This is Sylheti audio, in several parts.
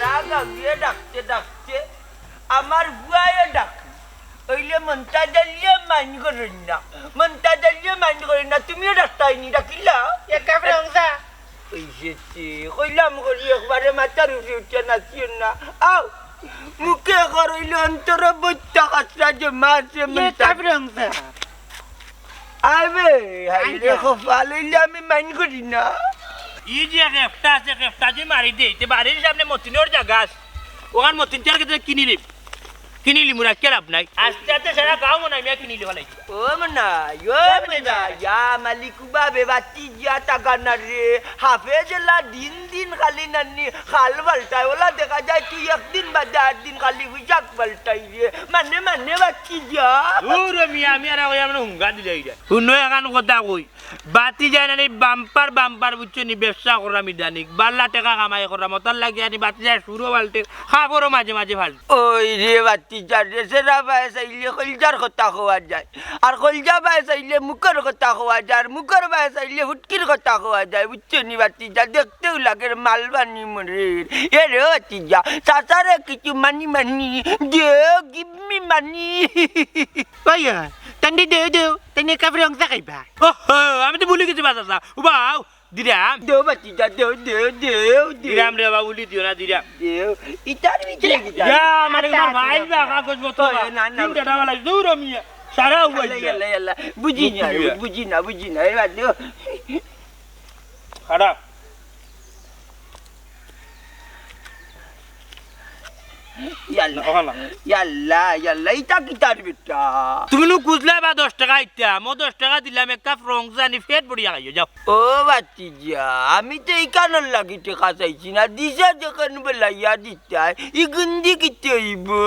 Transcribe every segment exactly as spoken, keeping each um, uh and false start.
রাগ আগুয়ে ডাকতে ডাকতে আমার বুয়ায়ও ডাক। অইলে মন্তাজ আলিয়ে মাইন্ড করইন না, মন্তাজ আলিয়ে মাইন্ড করইন না, তুমিও ডাকতায় নি, ডাকিলা। এ কাপড় অংসা। ওই যে তে, কইলাম করি একবারে মাথার উপরে উঠিয়া নাচিও না। আও, মুখে করইলে অন্তরে বইটা কাঁচরা যে মারছে এ মন্তাজ। কাপড় অংসা। আবে, হায় রে আইয়া। কপাল, অইলে আমি মাইন্ড করি না। ই যে খেপটা আছে, খেপটা যে মারি দেই, তে বাড়ির সামনে মতিনর জাগা আছে। ওখান মতিন চার কেজি কিনিলিম। কিনিলিমু, রাখিয়া লাভ নাই। আস্তে আস্তে সারা গাঁও মনে হয় মিয়া কিনিলি ফালাই দিবা। ও মনে হয়, ও মনে হয়, ইয়া মালিক উবা বে বাতি যা টাকা না রে। হাফেজ এলা দিন দিন খালি নানি খাল পাল্টায়। ওলা দেখা যায় তুই একদিন বাদে আট দিন খালি পোশাক পাল্টাই রে। মানে, মানে বাতি যা। দূর মিয়া, আমি আর ওই আমরা হুঙ্গা দিলে অইরা। হুনো এখান কথা কই। বাতি যায় না নি বাম্পার বাম্পার, বুঝছো নি? ব্যবসা করাম ইদানিং, বালা টেকা কামাই করাম, অতার লাগি আনি বাতি যায় সুরো পাল্টে, কাপড়ও মাঝে মাঝে ফাল্টে। ওই রে বাতি যায় রে, সেরা বায় চাইলে কইলজার কথা কওয়া যায়, আর কইলজা বায় চাইলে মুখর কথা কওয়া যায়, আর মুখর বায় চাইলে ফুটকির কথা কওয়া যায়, বুঝছো নি বাতি যায়? দেখতেও লাগের মালবানি মরের। এ রে বাতি যায়, চাচারে কিছু মানি মানি দেও, give me money। ওই, তান্ডি দেও দেও, তান্ডি কাপড় অংসা খাইবা। ওহো, আমি তো ভুলি গেছি বাজার চা। উবাও, দিরাম। দেও বাতি যা, দেও, দেও, দেও, দেও। দিরাম রে বাবা, উলি দিও না, দিরাম। দেও। ইতার ভিতরে কি ইয়া, আমার ইতার ভাই ভিতরে বা, কাগজ মতো ওই, বা। না, না। তিনটা টাকা লাগে, দূর মিয়া। সারা উবাই ইয়াল্লা, যা। ইয়াল্লা, ইয়াল্লা। বুঝি না, মুক্তি মিয়া। বুঝি না, বুঝি না। এবার দেও। খারাপ। ইয়াল্লা, ওখানে। ইয়াল্লা, ইয়াল্লা, ইটা কিতার বেটা? তুমি নু খুঁজলে বা দশ টাকা ইটা, মো দশ টাকা দিলাম, এক কাপ রং জানি পেট ভরিয়া খাইও, যাও। ও বাতি যা, আমি তো ইখানর লাগি টেকা চাইছি না, দিছে যখন বেলাইয়া দিতায়, ই গুন্দি কিতে অইবো?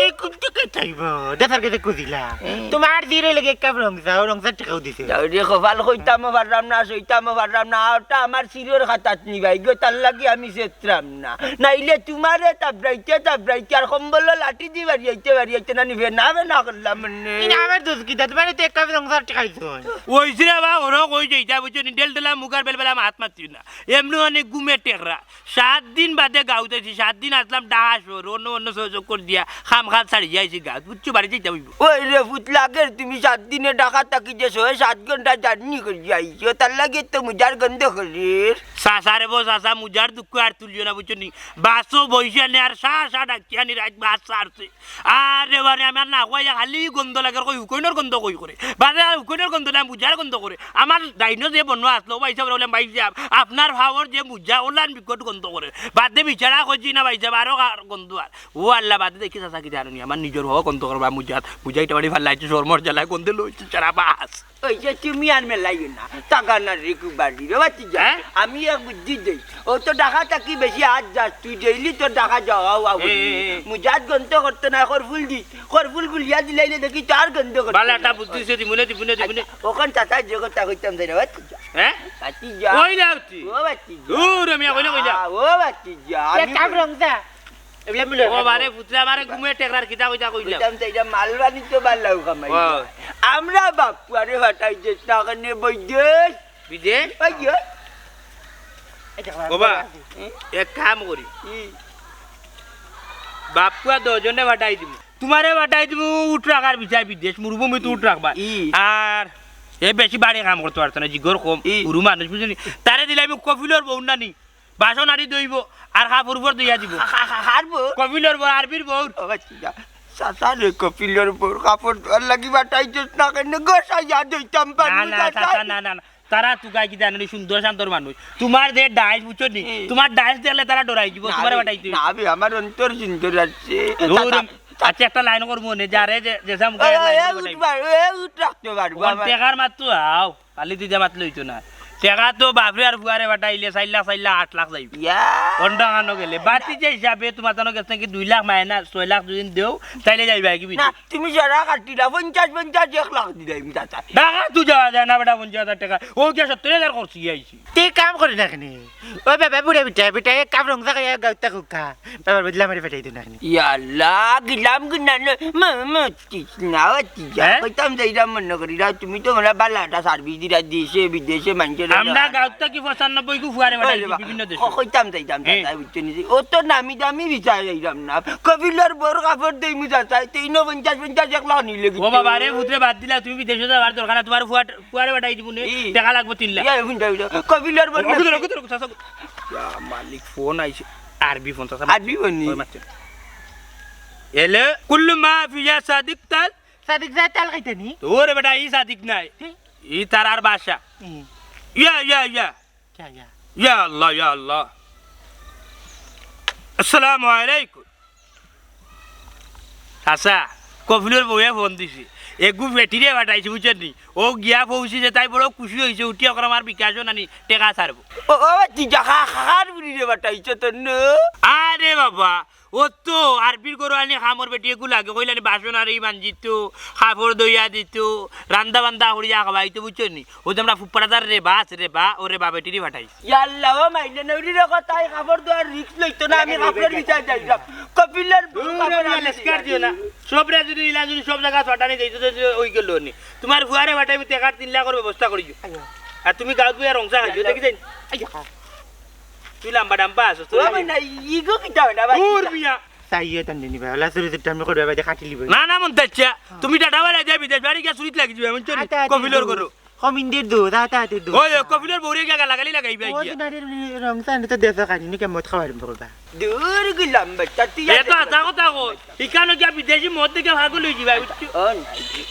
ই গুন্দি কিতে অইবো? দেখার কাছে খুঁজিলা। হুম। তোমার জিরে লাগে এক কাপ রং চা, ও রং চা টেকাও দিছে। যাও রে কপাল, কইতামও পারলাম না, সইতামও পারলাম না, ওটা আমার চিরর খাতাত নিবাই গো, তার লাগি আমি চেতরাম না। নাইলে তোমারে তাবড়াইতে তাবড়াইতে আর কম্বল লাঠি দি বাড়িয়াইতে বাড়িয়াইতে নানি ভেনা ভেনা করলাম নে। ইনা আমার দোষ কিতা? তোমারে তো এক কাপ রং চা টেকাইছো। ওইছে রে বা, ওরও কই যাইতা, বুঝছো নি? ডেল ডেলা মুগার বেল বেলা মাত মাতিও না। এমনে অনেক ঘুমে টেকরা। সাত দিন বাদে গাঁওত আইছি, সাত দিন আসলাম ঢাকা শহর, অন্য অন্য সহযোগ করি দিয়া, খাম খাল ছাড়িয়া আইছি গাঁওত, বুঝছো, বাড়ি যাইতাম অইবো। ওই রে ফুত লাগের, তুমি সাত দিনে ঢাকা থাকি যে ছয় সাত ঘন্টা জার্নি করি আইছো, তার লাগি তো মুজার গন্ধ করির। চাচা রে বো চাচা, মুজার দুঃখ আর তুলিও না, বুঝছো নি? বাসো বইছে নে আর সা সা ডাকিয়া নি রাইত বাস ছাড়ছে। আরে বারে, আমার না কইয়া খালি গন্ধ লাগের, কই হুকইনর গন্ধ কই করে। বাদে আর হুকইনর গন্ধ না, মুজার গন্ধ করে। আমার ডাইনো যে বনো আসলো, ভাই সাহেব, বললাম, "ভাই সাহেব, আপনার ফাওর যে মুজা, ওলান বিকট গন্ধ করে।" বাদে বিচারা কইছি না, ভাই সাহেব, আরো কার গন্ধ আর। ও আল্লাহ, বাদে দেখি চাচা কি জানো নি, আমার নিজর ফাওর গন্ধ করে, বা মুজা, মুজা ইটা বাড়ি ফাল্লাইছে, শরমর জ্বালায় গন্ধে লইছে সারা বাস। ওই যে তুমি আর মেলাইও না, টাকা না রে কুবারি রে, বাতি যা। হ্যাঁ? আমি এক বুদ্ধি দেই, ও তো ঢাকা থাকি বেশি আজ যাস, তুই ডেইলি তোর ঢাকা যাওয়া আওয়া এ, করবি। এ, এ। মুজাত গন্ধ করতো না, খরফুল দিস, খরফুল গুলিয়া দিলাইলে দেখি তার গন্ধ করতো বালা না। একটা বুদ্ধি দিছে, দিমুনে, দিমুনে, দিমুনে। আচ্ছা, ওখান চাচা যে কথা কইতাম যাই না, বাতি যা। হ্যাঁ? বাতি যা। কই না উঠছি? ও বাতি যা। দূর, আমি কই না, কই না। আ, ও বাতি যা। এ আমি কাম রং দা। এগুলা মিলে ও বারে, পুতরা বারে, ঘুমে টেকরার কিতা কইতা কইলাম। কইতাম তো, এটা মালবানি তো বাল্লাও কামাই। ও। আমরা বাপুয়ারে ফাটাই দিস না, কেনে বৈদেশ। বিদেশ? ওই যে। এই দেখো, বাবা, হুম? এক কাম করি। কি? বাপুয়া দুইজনে ফাটাই দিমু। তোমারে ফাটাই দিমু, উঠ রাখার বিচার বিদেশ, মরুভূমিত উঠ রাখবা। ই। আর এ বেশি বাড়ি কাম করতে পারতো না, জিগর কম, ই। গুরু মানুষ, বুঝলি? তারে দিলে আমি কফিলর বউ নানি। বাসন আরি ধইব, আর কাপড় উপর ধইয়া দিব। হা-, হা-, হা-, হারবো? কপিলর বউ, আরবির বউ। ও বাচ্চা, চাচা রে, কপিলর বউ, কাপড় ধোয়ার লাগি বাটাই দিস না কেনে? গোসাইয়া ধইতাম না, পারবো না, না, চাচা, চাচা। না, না, না। তারা তুকাই কি জানি, সুন্দর শান্তর মানুষ। তোমার যে ডাইস, বুঝছো নি? হুম। তোমার ডাইস দেখলে তারা ডরাই দিব, না তোমার রে, বাটাই দিব। না বে, আমার অন্তর সুন্দর আছে। ধুর, চাচা, আচ্ছা, একটা লাইন করবো নে, যারে যে, যে সামনে ওই, ওই, লাইন ওই, করবো উঠ নাই। পার-, ওই, উঠ রাখতে পারবো ওর আমার। টেকার মাত তো আও। খালি দিতে মাতলে অইতো না। টেকা তো বাপরে আর ফুয়ারে ফাটাইলে চাইর লাখ, চাইর লাখ, আট লাখ যাইব। ইয়া। ঘন্টা খানো গেলে। বাতি যে হিসাবে তোমার তানো গেছে নাকি দুই লাখ মাইনাস, ছয় লাখ যদি দেও, তাইলে যাইবা কি না, বিদেশ? তুমি যারা কাটিলা, পঞ্চাশ, পঞ্চাশ, এক লাখ দিলাইম, চাচা। ঢাকা তো যাওয়া যায় না বেটা, পঞ্চাশ হাজার টেকা। ও গিয়া সত্তর হাজার খরচ গিয়া আইছি। তে কাম করে না কেনে? ও বাবা, বুড়া বেটা, বেটা, এক কাম রং থাকা, এক গাউতা কুকা। বাবার বদলা মারি ফাটাই দিও না কেনে? ইয়া আল্লাহ, গিলাম গিনা নে, মা, মা, না, বাতি যা। হ্যাঁ? কইতাম যাইরা মনে করিরা, তুমি তো মনে হয় বালা একটা সার্ভিস দিরা দেশে, বিদেশে, মানুষের আমরা গাঁওত থাকি পঁচানব্বই গু ফুয়ারে বেটাইছি বিভিন্ন দেশো। কইতাম যাইতাম, হ্যাঁ। চাচা, বুঝছো নি? অত নামি দামি বিচার যাইতাম না। কফিলর বউর কাপড় দেইমু চাচা, তিনো পঞ্চাশ পঞ্চাশ এক লাখ নিলে ও বাবা রে, পুতরে বাদ দিলা, তুমি বিদেশো যাওয়ার দরকার না, তুমার ফুয়ার, ফুয়ারে বেটাই দিমু নে, ই। টেকা লাগবো তিন লাখ। ইয়া, হুন যাও, যাও। কফিলর বউর ও, হুন যাও, হুন যাও, হুন যাও, হুন যাও। ইয়া মালিক, ফোন আইছে। আরবি ফোন, চাচা। আরবি ফোন নি? ওই মাত্র। এলে, কুল্লু মা ফিয়া সাদিক তাল। সাদিক যায় তাল খাইতে নি? তোর বেটা, ই সাদিক নাই। হি? ই তার আর বাসা। হুম। ইয়া, ইয়া, ইয়া। ইয়া, ইয়া। ইয়া আল্লাহ, ইয়া আল্লাহ। আসসালামু আলাইকুম। চাচা, কফিলর বউয়ে ফোন দিছে। এগু বেটিরে পাঠাইছে, বুঝছইন নি? ও গিয়া পৌঁছিছে, তাই বড় খুশি অইছে, উঠিয়া কর আমার বিকাশো নানি টেকা ছাড়বো। ও, ও, তুই যা খা-, খার বুড়িরে পাঠাইছে তো ন? আরে বাবা, ও তো আরবির ঘরো আনি কামর বেটি এগু লাগে, কইলানি বাসন আরবি মাঞ্জিতো, কাপড় ধইয়া দিতো, রান্দা বান্দা করিয়া খাওয়াইতো, বুঝছো নি? ও যে আমরা ফুপ্পারাদার রেবা আছে, রেবা, ও রেবা বেটিরে পাঠাইছে। ইয়াল্লা, ও মাইলে নউরি রে কথা, এই কাপড় ধোয়ার risk লইতো না, আমি কাপড়ের বিচার যাইতাম। কপিলের দূর কাপড় আমি লেস্কার দিও না। সবরে যদি ইলা যদি সব জাগা ছটানি যাইতো, তো ওই গেল নি। তুমার ফুয়ারে পাঠাইমু, টেকার তিন লাখর ব্যবস্থা করিও। আইয়ো। আর তুমি গাঁওত বইয়া রংচা খাইও, দেখি যাইন। আইয়ো। তুই লাম্বা ডাম্বা আছো, তোর ও ভাই না, ইগো কিতা হয় না ভাই? দূর মিয়া। চাইও তান দিনি ভাই, ওলা চুরি চুরি আমি করবে ভাই, কাটিলি ভাই। না, না, মন চাইছে। তুমি টাটা বালা যাই বিদেশ বাড়ি গিয়া চুরিত লাগি যাবে, বুঝছো নি? আচ্ছা, আচ্ছা, কপিলর দূর। করো। কমিন্দির দূর, আতা আতে দূর। ওই, ওই, কপিলর বউরে গিয়া গালাগালি লাগাইবা ও গিয়া। তো নারীর রংচা আনতে তো দেশো খানি, নি কেমত খাওয়ার করবা। দূর গেলাম বেটা, তুই এ তো আতা কথা কই। ইখানো গিয়া বিদেশি মদ দেখে পাগল হয়ে যাবে, বুঝছো? ও না,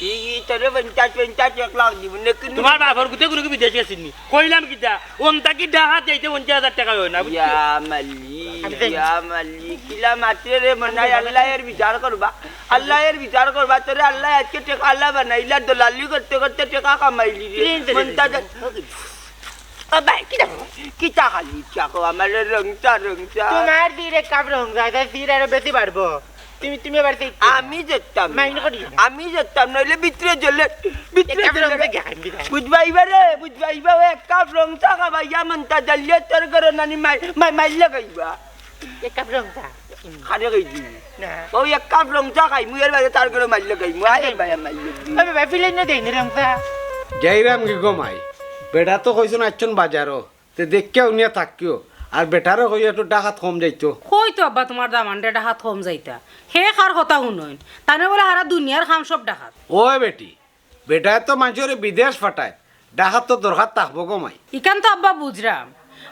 ই, ই, তোরে পঞ্চাশ, পঞ্চাশ, এক লাখ দিব, নাকি? তোমার বাপর গুতে কোনো কি বিদেশ গেছিনি? কইলাম কিতা? ওন থাকি ডাকাত যাইতে পঞ্চাশ হাজার টেকা হয় না, বুঝছো? ইয়া মালিক, আমি জানি। ইয়া মালিক, কিলা মাতে রে, মনে হয় আল্লাহ এর বিচার করবা। আল্লাহ এর বিচার করবা, তোরে আল্লাহ আজকে টেকা আল্লাহ বানাইলা, দলালি করতে করতে টেকা কামাইলি রে। প্লিজ, প্লিজ, মনটা প্লিজ। ও ভাই, কিতা, কিতা খালি ইচ্ছা কো আমার রংচা, রংচা। তোমার দিরে কাপ রংচা, তাই দিরে আরো বেশি বাড়বো। তুমি, তুমি আবার সেই আমি যেতাম না। মাইন্ড করি না। আমি যেতাম, নইলে ভিতরে জ্বলে, ভিতরে এক কাপ জ্বলে। রংচা গিয়া খাইবি তাই। বুঝবাইবা রে, বুঝবাইবা, ও এক কাপ রংচা খাবাইয়া মনটা জ্বলিয়ে তোর ঘরে নানি মাই, মাই, মাই লাগাইবা। এক কাপ রংচা। খারে খাই দিবি। না। ও এক কাপ রংচা খাইমু, এর বাইরে তার ঘরে মাই লাগাইমু। আয় ভাই, মাই লাগাইমু। আবে ভাই, ফিলে না দেই না রংচা। যাইরাম কি গো মাই? বেটা তো কইছন আইছন বাজারো। তে দেখিয়া উনিয়া থাকিও। আর বেটারে কইও একটু ডাকাত কম যাইতো। কই তো আব্বা তোমার দামান্দে ডাকাত কম যাইতা? হে কার কথা হুনইন? তানে বলে হারা দুনিয়ার কাম সব ডাকাত। ওই বেটি, বেটায় তো মানষরে বিদেশ পাঠায়, ডাকাত তো দরকার থাকবো গো মাই। ইখান তো আব্বা বুঝরাম,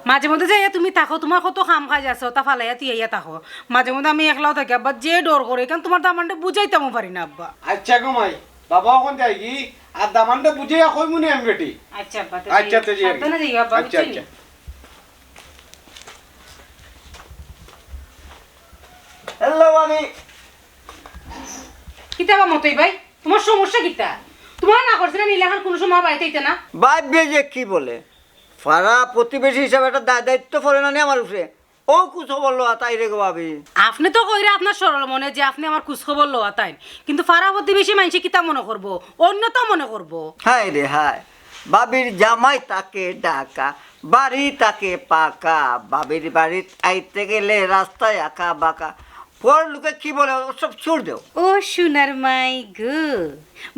মাঝে মধ্যে যাইয়া তুমি থাকো, তোমার কত কাম কাজ আছে, ওটা ফালাইয়া তুইয়া থাকো। মাঝে মধ্যে আমি একলাও থাকি আব্বা, যে ডর করে, ইখান তোমার দামান্দরে বুঝাইতামও পারি না আব্বা। আচ্ছা গো মাই, বাবা অখন যাইগি, আর দামান্দরে বুঝাইয়া কইমু নে আমি বেটি। আচ্ছা আব্বা, তে আচ্ছা, তে যাই আমি। সাবধানে যাইও আব্বা, আচ্ছা, বুঝছো নি? আচ্ছা। হ্যালো, আমি কিতা বা মতই ভাই, তোমার সমস্যা কিতা? তোমার না করছি না, নিলে এখন কোনো সময় বাড়িতে আইতে না। ভাবিয়ে যে কি বলে, পাড়া প্রতিবেশী হিসাবে একটা দা-, দায়িত্ব পড়ে না নি আমার উপরে? ও কুছ খবর লওয়া তাই রে গো ভাবি। আপনি তো কইরা আপনার সরল মনে যে আপনি আমার কুছ খবর লওয়া তাই, কিন্তু পাড়া প্রতিবেশী মানষে কিতা মনে করবো, অন্যতা মনে করবো। হায় রে হায়, ভাবির জামাই থাকে ঢাকা, বাড়ি থাকে পাকা, ভাবির বাড়িত আইতে গেলে রাস্তায় আঁকা বাঁকা। পর লোকে কি বলে, ও সব ছুড় দেও। ও সোনার মাই গো।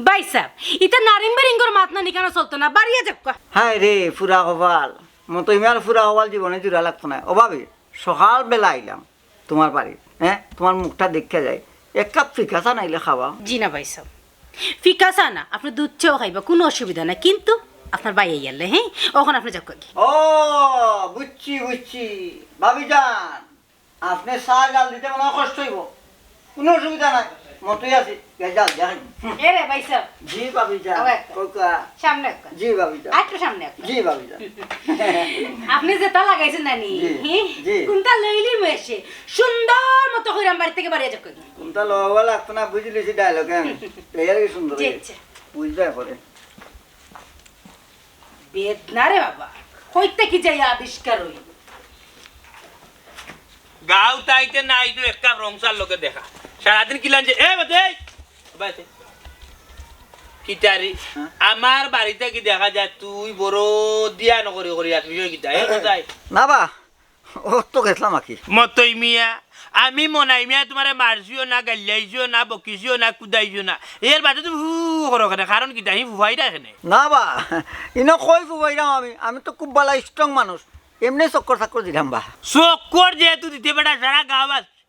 ভাই সাহেব, ইতা নারিম বেরিঙ্গর মাত না নিকানো চলতো না, বাড়িয়ে যাক্কা। হায় রে, ফুরা কপাল। মতই মিয়ার ফুরা কপাল জীবনে জুড়া লাগতো না। ও ভাবি, সকাল বেলা আইলাম তোমার বাড়ি, হ্যাঁ, তোমার মুখটা দেখে যাই, এক কাপ ফিকা চা নাইলে খাওয়া। জি না ভাই সাহেব, ফিকা চা না, আপনি দুধ চাও খাইবা, কোনো অসুবিধা নাই, কিন্তু আপনার ভাই আইয়ালে, হ্যাঁ, অখন আপনি যাক্কা কি। ও, বুঝছি, বুঝছি, ভাবি যান, আপনি চা জাল দিতে মনে হয় কষ্ট হইব, কোনো অসুবিধা নাই, মতই আছি, গিয়া জাল দিয়া খাইব। এ রে ভাই সাহেব। জি ভাবি যান। আবার একটা। কোকা। সামনে একটা। জি ভাবি যান। আরেকটু সামনে একটা। জি ভাবি যান। আপনি যেটা লাগাইছেন নানি, জি, হি? জি। কোনটা লইলি মেশে? সুন্দর মতো কইরাম বাড়ি থেকে বাড়িয়ে যাক্কা। কোনটা লওয়া লাগতো না, বুঝলি সে ডায়লগ, হ্যাঁ। এর কি সুন্দর জি, হয়েছে। আচ্ছা। বুঝবে পরে। বেদনা রে বাবা, কইতে কি যাই আবিষ্কার হই। গাঁও তাইতে নাই তো এক কাপ রংচার লগে দেখা। সারাদিন কিলান যে, এ বেদে, এই, বাইতে। কিতারি, হ্যাঁ? আমার বাড়িতে কি দেখা যায়, তুই বড় দিয়া নকরি করি আস, বিষয় কিতা, এ কোথায়? না বা, ও তো গেছলাম আর কি। মতই মিয়া, আমি মনাই মিয়া তুমারে মারছিও না, গাইল্লাইছিও না, বকিছিও না, কুদাইছিও না। এর বাদে তুমি হু করো কেনে? কারণ কিতা? হি ফুফাইরা কেনে? না বা, ইনো কই ফুফাইরাম আমি? আমি তো খুব বালা strong মানুষ, এমনে চক্কর চাক্কর দিরাম বা। চক্কর যেহেতু দিতে বেটা, সারা গাঁও আছে,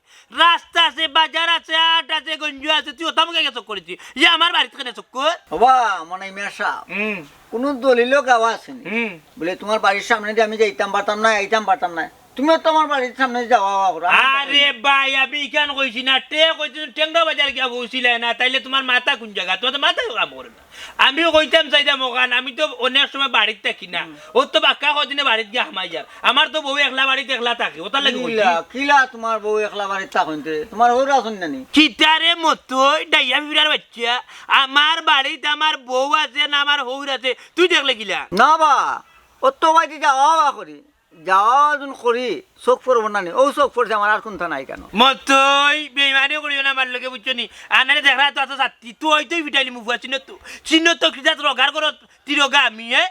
রাস্তা আছে, বাজার আছে, হাট আছে, গঞ্জ আছে, তুই ওটা মুখে চক্কর দিতে? ইয়ে আমার বাড়িত কেনে চক্কর? ওবা, মনাই মিয়া সাব, হুম। কুনু দলিলও গাওয়া আছেনি? হুম। বুলে তুমার বাড়ির সামনেদি আমি যাইতাম পারতাম না, আইতাম পারতাম না। তুমিও তো আমার বাড়ির সামনেদি যাওয়া আওয়া করো। আরে ভাই, আমি ইখান কইছি না, তে কইছি টেংরা বাজার গিয়া পৌঁছিলায় না, তাইলে তুমার মাথা কুন জাগা? তুমার তো মাথায় কাম করে না। আমিও কইতাম চাইতাম অখান, আমি তো অনেক সময় বাড়িত থাকি না। হুম। ও তো বাক্কা কয়দিনে বাড়িত গিয়া হামাই যার। আমার তো বউ একলা বাড়িত একলা থাকে, ওটার লাগি কইছি। কিলা, কিলা তুমার বউ একলা বাড়িত থাকইন তে? তুমার হউর আছইন না নি? কিতারে মতই, ডাইয়া ফিরার বাচ্চা। আমার বাড়িত আমার বউ আছে না আমার হউর আছে, তুই দেখলে কিলা? না বা, ও তো বাড়িত যাওয়া আওয়া করি। যাওয়া যুন করি, চউখ পড়বো না নি? অউ চউখ পড়ছে আমার, আর কুন্তা নাই কেনে? মতই বেইমানি করিও না আমার লগে, বুঝছো নি? আনারে দেখরা তো আতো সাত্তি, তুই অইতই ফিটাইলি মুফুয়া চিহ্ন তো। চিহ্ন তো কিতা তোর অগার করো, তিরোগা আমি, এ?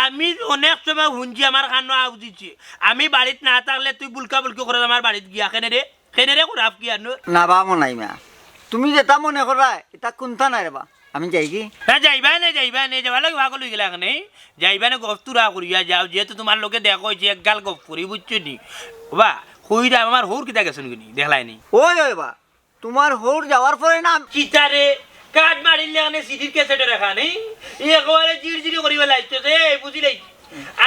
আমি অনেক সময় হুনছি, আমার কানো আউজিছে। আমি বাড়িত না থাকলে তুই বুলকা বুলকি করস আমার বাড়িত গিয়া, কেনে রে? কেনে রে, করাফ কি আনো? না বা মনাই মিয়া, তুমি যেটা মনে কররায়, ইটা কুন্তা নায় রে বা। আমি যাইগি? না, যাইবায় নে, যাইবায় নে, যাবার লাগি পাগল অইগেলায় কেনে? যাইবায় নে, গফ তুরা করিয়া যাও, যেহেতু তুমার লগে দেখা অইছে, এক গাল গফ করি, বুঝছো নি? ওবা, কইরাম আমার হউর কিতা গেছইন গি নি, দেখলায় নি? ওই, ওই বা, তুমার হউর যাওয়ার পরে না কিতারে, কাট মারিলে কেনে সিডির ক্যাসেটর এখানে, একেবারে জিরজিরি করিয়া লাইছো যে, বুঝিলাই।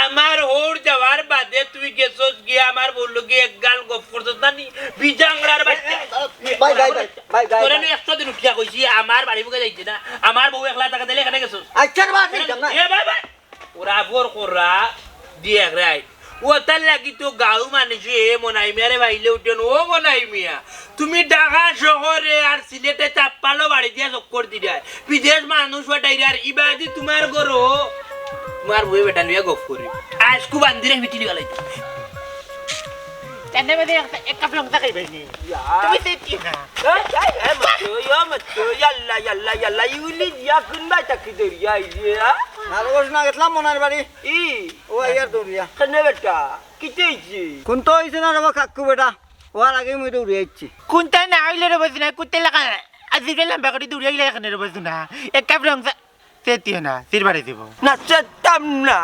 আমার হউর যাওয়ার বাদে তুই গেছস গিয়া আমার বউর লগে এক গাল গফ করছস না নি? বিজাংরার বাচ্চা। ভাই, ভাই, ভাই, ভাই, ভাই, তোরে ভাই। নু একশো দিন উঠিয়া কইছি, আমার বাড়ি বুকে যাইতে না। আমার বউ একলা থাকা দিলে এখানে গেছস। আচ্ছা, রে ভাই, ঠিক না। এ ভাই, ভাই। ওরা ফোর করা দিয়ে এক রাইট। ওটার লাগি তো গাঁও মানুষে মনাই মিয়ারে বাইলে উঠেন, ও মনাই মিয়া। তুমি ঢাকা শহরে আর সিলেটে চাপ্পালো বাড়ি দিয়া চক্কর দিরায়, বিদেশ মানুষ পাঠাইরায়, আর ইবাদি তুমার ঘরো তুমার বউ বেটা লইয়া গফ করি। আইজকু বান্দিরে মিটিলি গেলাই। এনে মধ্যে একটা, এক কাপ লঙ্কা খাইবে নি? ইয়া। তুমি তো এতিও না। এই, এই, এই, মতো, ইয়া, মতো, ইয়াল্লা, ইয়াল্লা, ইয়াল্লা, ইউলি দিয়া কুনবায় থাকি দৌড়িয়া আইলি, হ্যাঁ? আর বস না, গেছলাম মনাইর বাড়ি। ই? ও আইয়ার দৌড়িয়া। কেনে বেটা? কিতা অইছে? কুন্তা অইছে না রে বা কাক্কু বেটা। ওর আগে মুই দৌড়িয়া আইছি। কুন্তা না অইলে রে বলছি না, কুত্তে লাগা। আর জিভে লম্বা করি দৌড়িয়া আইলে এখানে রে বলছি না। এক কাপ লঙ্কা, সে দিও না, সির বাড়ি দিব। না, চেতাম না,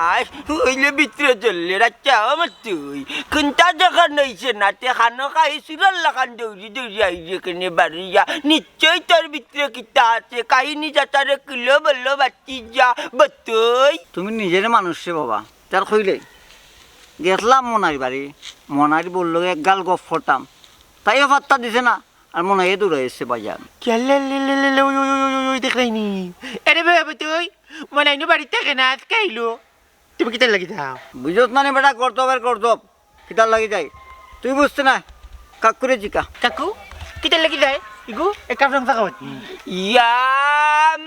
অইলে ভিতরে চললে, রাখা আমার তুই। কুন্তা যখন অইছে না, তে খানো খাই সুরর লাখান দৌড়ি দৌড়ি আইরে কেনে বাড়িয়া। নিশ্চয় তোর ভিতরে কিতা আছে, কাহিনী যাতারে কিলো বললো বাতি যা, বতই। তুমি নিজের মানুষ রে বাবা, তার কইলে। গেছলাম মনাইর বাড়ি, মনাইর বউর লগে এক গাল গফ করতাম। তাইও পাত্তা দিছে না, আর মনাইয়ে দৌড়াই আইছে বাজার। কে লে লে লে লে লে, ওই, ওই, ওই, ওই, ওই, দেখরায়নি? এরে বাবা, তুই মনাই নু বাড়িত থাকে না, আইজকে আইলো। তুমি কিতার লাগি যাও? বুঝছ না নি বেটা, গর্দভের গর্দভ। কিতার লাগি যাই? তুই বুঝতে না, কাকুরে জিকা। কাকু, কিতার লাগি যায়? ইগু, এক কাপ লঙ্কা খাওয়াত নি। ইয়া,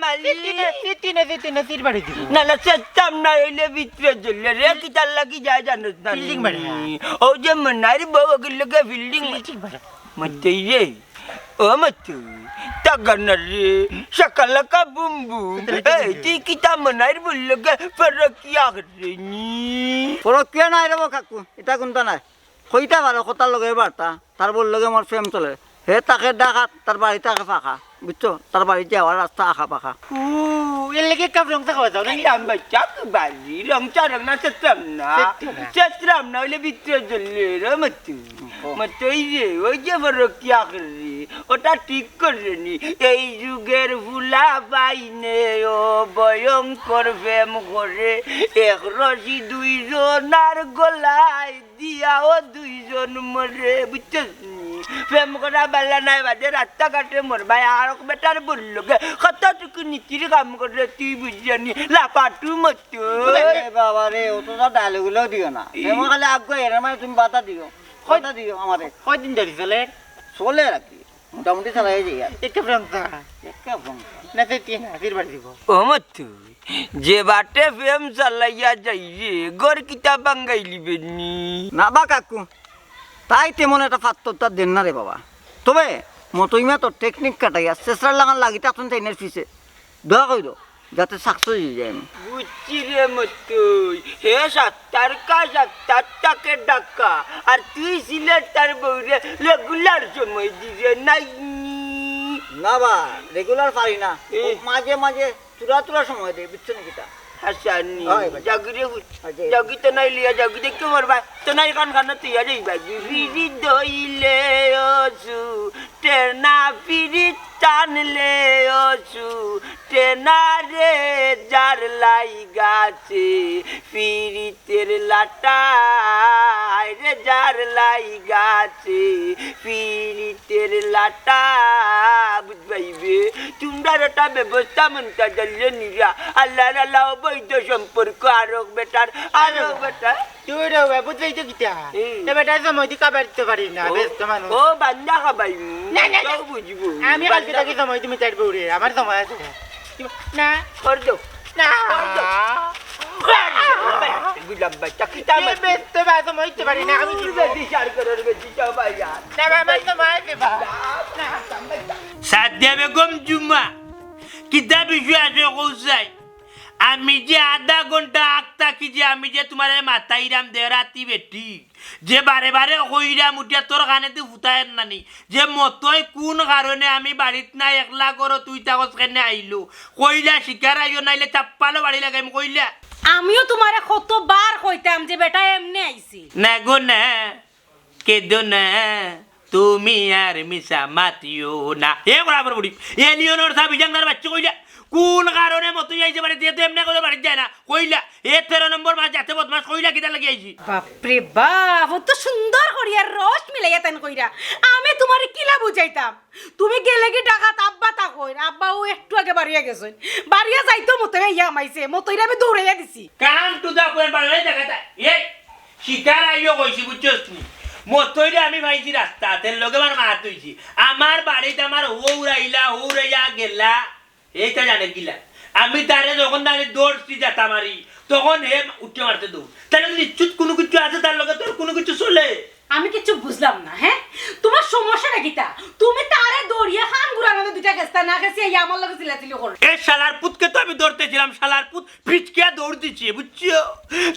মালিক। জিতি না, জিতি না, জিতি না, সির বাড়ি দিব। না, না, চেতাম না, অইলে ভিতরে চললে রে, কিতার লাগি যায় জানোস না নি? ফিল্ডিং মারে। ও যে মনাইর বউ, ওগুর লগে ফিল্ডিং। ফিল্ডিং মারে। মতই রে, ও মতই, তাগানা রে, শাকালাকা বুম বুম। এই, তুই কিতা মনাইর বউর লগে পরকিয়া কররে নি? পরকিয়া নায় রে বা কাকু, ইতা কুন্তা নায়। কইতা পারো, কথার লগে বার্তা, তার বউর লগে মোর প্রেম চলে। হে থাকে ঢাকাত, তার বাড়ি থাকে ফাঁকা, বুঝছো? তার বাড়িত যাওয়ার রাস্তা আঁকা বাঁকা। ও, এর লাগি এক কাপ লঙ্কা খাওয়া যাও না? এই রাম বাচ্চা, কি বাড়ি, লঙ্কা রং না, চেতরাম না। চেতরাম না। চেতরাম না, অইলে ভিতরে চললে রে মতই। ও। মতই রে, ওই যে পরকিয়া কররে, ওটা ঠিক কররে নি। এই যুগের ফুলা বাইনে ও ভয়ঙ্কর প্রেম করে, এক রশি দুইজনার গলায় দিয়াও দুইজন মরে, বুঝছস নি? প্রেম করা বালা নায়, বাদে রাস্তাঘাটে মরবায়, আর বেটার বউর লগে কতটুকু নীতির কাম কররে তুই বুঝছস নি? লাপাটু মতো। এ বাবা রে, অতটা ডায়লগ গুলো দিও না। ই- প্রেম খালি আগুয়াই, এর মানে তুমি বাধা দিও। বাধা দিও আমারে। কয়দিন ধরি চলে? চলে আর কি। মোটামুটি চালাই যাই আর। একটা প্রেম তো। একটা প্রেম। না, তুই তিন হাতির বাড়ি দিব। ও মতই, যে বাটে প্রেম চালাইয়া যাইরে, ঘর কিতা ভাঙ্গাইলিবে নি? না বা কাকু, তাই তেমন একটা পাত্তা দের না রে বাবা। তবে মতই মিয়া তো টেকনিক খাটাইয়া, শেষরার লাগান লাগি থাকছইন তাইনর পিছে। দোয়া কইরো, যাতে সাকসেস অই যায়। বুঝছি রে মতই, হে সাত্তার কা সাত্তার তাকে ডাকা, আর তুই সিলেট তার বউরে রেগুলার সময় দিরে নাই। না বা, রেগুলার পারি না। এ। মাঝে মাঝে তুরা তুরা সময় দেই, বুঝছো নি কিতা? হাসানি, হয়, বাবা। জাগি রে, হয়, যে। জাগি তো নাই লিয়া, জাগি দেখতে পারবা। তো নাই কান কান তুই আর এই বাগি। ফিরি দইলে অসু, টেনা ফিরি টানলে অসু, টেনা রে জার লাই গাছে, ফিরিতের লাটা, হায় রে জার লাই গাছে, ফিরিতের লাটা। বুঝবাইবে, তোমরা একটা ব্যবস্থা মনটা জানলে নিরা। আল্লাহর আল্লাহ অবৈধ সম্পর্ক আরক বেটার, আরক বেটার। তুই রে, ওই বুঝলেই তো কিতা? এই। তো বেটা, সময় দি খাবার দিতে পারি না, ও, ব্যস্ত মানুষ। ও, বান্দা খাবাইমু। না, না, না। তাও বুঝবো। আমি কালকে বান্দা থাকি সময় তুমি চাইবো রে, আমার সময় আছে। না। কর দেও। না। কর দেও। কর দেও। বুঝলাম ভাই, চাকরি তো এ আমার। ব্যস্ত ভাই, সময় দিতে পারি না, আমি দূর দিব। বেশি সার করার বেশি সবাই আর। না, ভাই, আমার সময় আছে ভাই। না। সাদিয়া বেগম জুম্মা, কিতা বিষয় আছে কও চাই? আমি যে আধা ঘন্টা আগ থাকি যে আমি যে তুমারে মাতাইরাম দে রাতি বেটি, যে বারে বারে কইরাম উঠিয়া তোর কানেদি ফুটাইর নানি, যে মতই কুন কারণে আমি বাড়িত নাই, একলা ঘরো তুই থাকস কেনে আইলো, কইলা শিকার আইও নাইলে চাপ্পালো বাড়ি লাগাইমু কইলা। আমিও তুমারে কতবার কইতাম যে বেটা এমনে আইছে। না গো না, কেদো না, তুমি আর মিছা মাতিও না। এ গোলাপর বুড়ি, এ লিওনর সাব ইজাংদার বাচ্চা কইলা, কুন কারণে মতই আইছে বাড়িত, এ তো এমনে করে বাড়িত যায় না, কইলা, এ তেরো নম্বর মাস যাতে বদমাস কইলা কিতা লাগি আইছি। বাপরে বাপ, অত সুন্দর করিয়া রস মিলাইয়া তান কইরা, আমি তুমারে কিলা বুঝাইতাম? তুমি গেলে কি ঢাকাত আব্বা তা কইর, আব্বা ও একটু আগে বাড়িয়া গেছইন, বাড়িয়া যাইতো মতই ইয়া হামাইছে, মতইরে আমি দৌড়াইয়া দিছি। Come to the point, বাংলায় দেখা যায়। এই শিকার আইও কইছি, বুঝছস নি? মতইরে আমি পাইছি রাস্তাত, এর লগে আমার মাত অইছে। আমার বাড়িত আমার হৌর আইলা, হৌর আইয়া গেলা, এইটা জানে কিলা? আমি তারে যখন তারে দৌড়ছি জাতা মারি, তখন হে উঠে মারতে দৌড়। তাহলে নিশ্চিত কুনু কিছু আছে তার লগে, তোর কুনু কিছু চলে। আমি কিচ্ছু বুঝলাম না, হ্যাঁ? তুমার সমস্যাটা কিতা? তুমি তারে দৌড়িয়া খান গুড়ার মধ্যে দুইটা খেস্তা না খেছি, এই আমার লগে চিল্লাচিল্লি করো। এ শালার পুতকে তো আমি ধরতেছিলাম, শালার পুত ফিচকিয়া দৌড় দিছে, বুঝছো?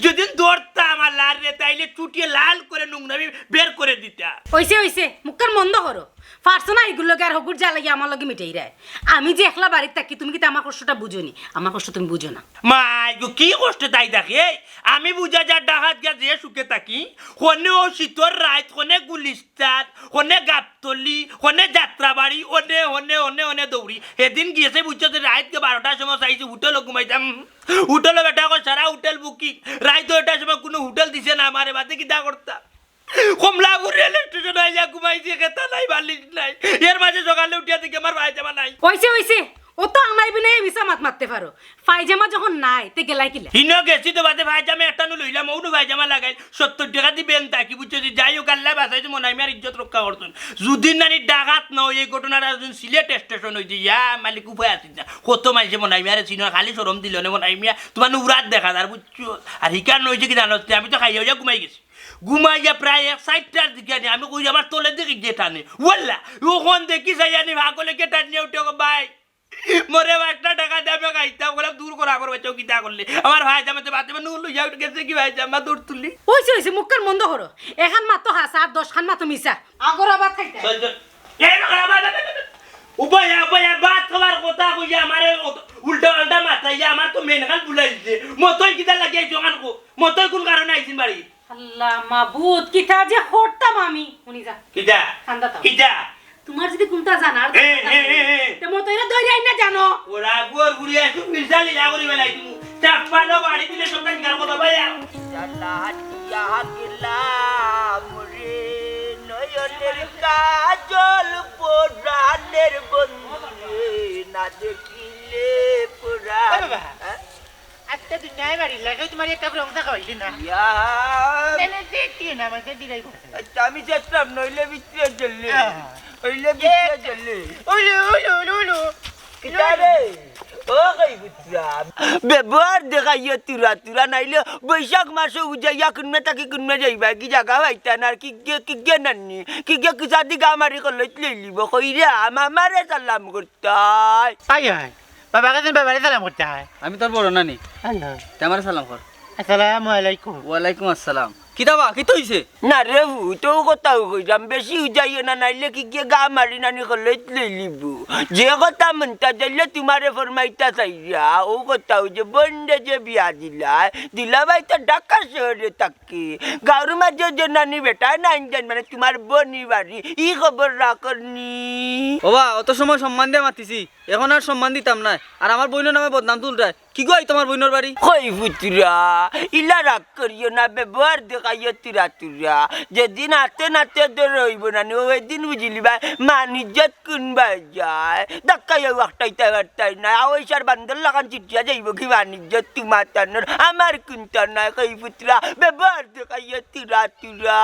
যদি ধরতাম আর লার রে, তাইলে চুটিয়ে লাল করে নোংরামি বের করে দিতা। অইছে, অইছে, মুখখান বন্ধ করো। পারছো না, ইগুর লগে আর হগুর জ্বালাইয়া আমার লগে মিটাইরায়। আমি যে একলা বাড়িত থাকি, তুমি কিতা আমার কষ্টটা বুঝো নি? আমার কষ্ট তুমি বুঝো না। মাই গো, কি কষ্টে তাই থাকে? এই, আমি বুঝা যার ডাকাত গিয়া যে সুখে থাকি, হনে ও শীতর রাইত, হনে গুলিস্তান, হনে গাবতলি, হনে যাত্রাবাড়ি, হনে, হনে, হনে, হনে দৌড়ি। হেদিন গিয়েছে বুঝছো যে রাইত গে বারোটার সময় চাইছি হোটেলও ঘুমাইতাম। হোটেলও বেটা কয় সারা হোটেল বুকিং। রাইত ওইটার সময় কুনু হোটেল দিছে না আমারে, বাদে কিতা করতাম? কমলাপুর রেল স্টেশন আইয়া ঘুমাইছি, খেতা নাই, বালিশ নাই। এর মাঝে সকালে উঠিয়া দেখি আমার পায়জামা নাই। অইছে, অইছে, অত আমায় বিনায় মিছা মাত মাততে পারো। পায়জামা যখন নাই, তে গেলাই কিলা? হিনো গেছি তো বাদে পায়জামা একটা নু লইলাম, অউ নু পায়জামা লাগাইল। সত্তর টেকা দি বেন থাকি, বুঝছো যে যাই হোক, আল্লায় বাঁচাইছে, মনাই মিয়ার ইজ্জত রক্ষা করছইন। যুদি নানি ডাকাত না অই, এই ঘটনাটা যুদি সিলেট স্টেশন অইতো, ইয়া মালিক উপায় আছিল না। কত মাইনষে মনাই মিয়ারে চিনইন, খালি শরম দিল নে মনাই মিয়া, তুমার নু উরাত দেখা যার, বুঝছো? আর হিকার নইছে কি জানোস তে, আমি তো খাইয়া অইয়া ঘুমাই গেছি। ঘুমাইয়া প্রায় এক চাইরটার দিকে আনি আমি কই, আমার তলেদি কিগিয়ে টানে। ওয়াল্লা, অখন দেখি চাই আনি পাগলে কে টানিয়া উঠে গো ভাই। মোরে একটা টেকা দে, আমি খাইতাম। কইলাম, "দূর কর, আগর বাচ্চাও কিতা করলে?" আমার পায়জামাতে বাতে মানে লইয়া গেছে কি পায়জামা দৌড় তুলি। অইছে, অইছে, মুখখান বন্ধ করো। এখান মাতো হাছা, আর দশখান মাতো মিছা। আগর আবার খাইতে। চল, চল। এই না, আবার, আবার, আবার, আবার। উবাইয়া, উবাইয়া, ভাত খাওয়ার কথা কইয়া আমারে উল্টা পাল্টা মাতাইয়া আমার তো মেনখান ভুলাইছে। মতই কিতা লাগি আইছো খান কো? মতই কোন কারণে আইছিন বাড়ি? আল্লাহ মাবুদ, কিতা যে করতাম আমি। হুনি যা। কিতা? কান্দা তো। কিতা? তুমার যুদি কুনটা জানার এ, দরকার এ, থাকে, এ, এ। তে মতইরে ধরে আইন না জানো। ওরা গুয়ার গুড়ি আসুক, মির্জা লীলা করি বেলাই তুমি। চাপ্পালো বাড়ি দিলে সব কাজ গার কথা ভাই আর। জ্বালা দিয়া গেলাম রে, নয়নের কাজল পরাণের বন্ধু রে, না দেখিলে পরাণ। এ বাবা। হ্যাঁ? আচ্ছা, তুই নাই বাড়ি লাগে, তুমার একটা রং থাকা হইলি না। ইয়া। তাহলে দেখি না, আমাকে দিলাই কথা। আচ্ছা, আমি চেষ্টা নইলে বিক্রি চললে। হ্যাঁ। হইলে বিক্রি চললে। উলু, উলু, উলু, উলু। কিতা রে? ও কই বুঝলাম। ব্যবহার দেখাইও তুরা তুরা, নাইলে বৈশাখ মাসে উজাইয়া কুনমে থাকি কুনমে যাইবা, কি জাগা পাইতা না, আর কি গে, কি গে নান্নি, কি গে কিসাদি গা মারি কলইত লইলিব, কইরা মামারে সালাম করতাই। আয়, আয়। বাবা গেছইন, বাবারে সালাম করতে হয়। আমি তোর বড় নানি। আল্লাহ। তে আমারে সালাম কর। আসসালামু আলাইকুম। ওয়ালাইকুম আসসালাম। কিতা বা, কিতা অইছে? না রে, অউ তো কথাউ কইরাম, বেশি উজাইও না, নাইলে কিগুয়ে গা মারি নানি কলেজ লইলিবো। যে কথা মনটা যাইলে তুমারে ফরমাইতা চাইরা, অউ কথাউ যে বইনরে যে বিয়া দিলায়, দুলাভাই তো ঢাকা শহরে থাকে। গাউর মাঝে যে নানি বেটায় নাইন যাইন, মানে তুমার বইনর বাড়ি, ই খবর রাখরনি। ওবা, অত সময় সম্মান দিয়া মাতিছি, এখন আর সম্মান দিতাম নায়। আর আমার বইনর নামে বদনাম তুলরায়। কিগু আই তুমার বইনর বাড়ি? কই ফুতুরা, ইলা রাগ করিও না, ব্যবহার দেখাইও তুরা তুরা। যেদিন আতে নাতে ধরা অইবো নানি, অউ দিন বুঝিলিবায় মান ইজ্জত কুনবায় যায়। ধাক্কাইয়া ওয়াক্তাইতা পারতায় না, আওইসার বান্দর লাখান ছিটিয়া যাইবোগি মান ইজ্জত তুমার তানর, আমার কুন্তা নাই। কই ফুতুরা, ব্যবহার দেখাইও তুরা তুরা।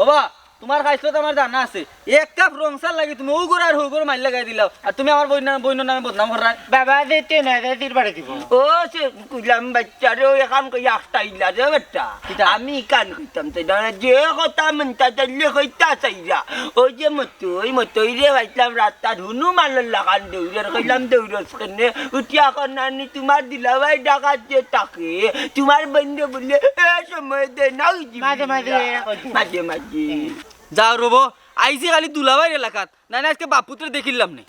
ওবা, তুমার খাইছলত আমার জানা আছে। এক কাপ রং চার লাগি তুমি অউ ঘরর আর হউ ঘরর মাইর লাগাই দিলাও। আর তুমি আমার বইনর নামে বদনাম কররায়। বাবা যে তে না, যে তীর বাড়ি দিবো। ও সে কুলাম বাচ্চা রে, অউ এখান কই আখতাইলা রে বেটা। কিতা? আমি ইখান কইতাম তো না, যে কথা মনটা যাইলে কইতা চাইরা। অউ যে মতই, মতইরে পাইছলাম রাস্তাত হুনু মালর লাখান দৌড়র, কইলাম দৌড়স কেনে? উঠিয়া কর নানি তুমার দুলাভাই ঢাকাত যে থাকে, তুমার বইনরে বুলে এ সময় দেয় না, অউ যে মাঝে মাঝে। মাঝে মাঝে। যাও রবো, আইছি খালি দুলাভাইর এলাকাত, নাইলে আজকে বাপ পুতরে দেখিলাম নে।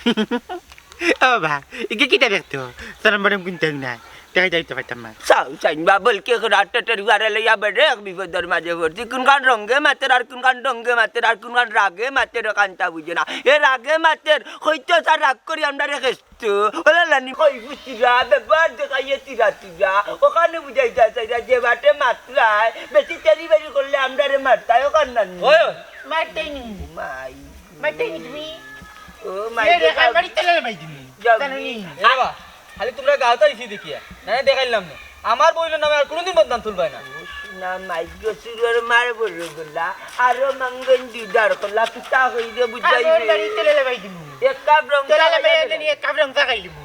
ও বা, ইগে কিতা দেখতো? সরম বরম কুন্তা নাই। দেখাই যাইতে পারতাম না। চাও, চাইন বা বলকে রাতটা টেরিবারে লইয়া বেড়ে এক বিপদর মাঝে পড়ছি। কুনখান রঙে মাতের আর কুনখান ঢঙে মাতের আর কুনখান রাগে মাতের, অখানতা বুঝে না। এ রাগে মাতের, কইতো স্যার রাগ করি আমরারে খেস্তো। ওলা লানি কই বুঝছিরা, ব্যবহার দেখাইয়ে তিরা তিরা। অখানে বুঝাইতা চাইরা যে বাটে মাতরায়, বেশি টেরিবারি করলে আমরারে মারতায়, অখান নানি। ওই, ওই। মারতায়নি। মাই। মারতায়নি তুমি? ও মাই এ রে, রে, কান বাড়ি তেলে ভাই তুমি। যাও জানো নি? নি। এ বাবা, খালি তুমরা গাউত আইছি দেখিয়া। না, না, দেখাইলাম না। আমার বইনর নামে আর কুনুদিন বদনাম তুলবায় না। না, মাইগ্রো সুরর মার বড় গলা, আরো মাঙ্গন দিদার কলা, পিতা হইরে বুঝাই আমার রে। বাড়ি তেলে ভাই দিমু। এক কাপ রং তেলে চা ভাই খাইয়া দেনি, এক কাপ রং চা খাই দিমু।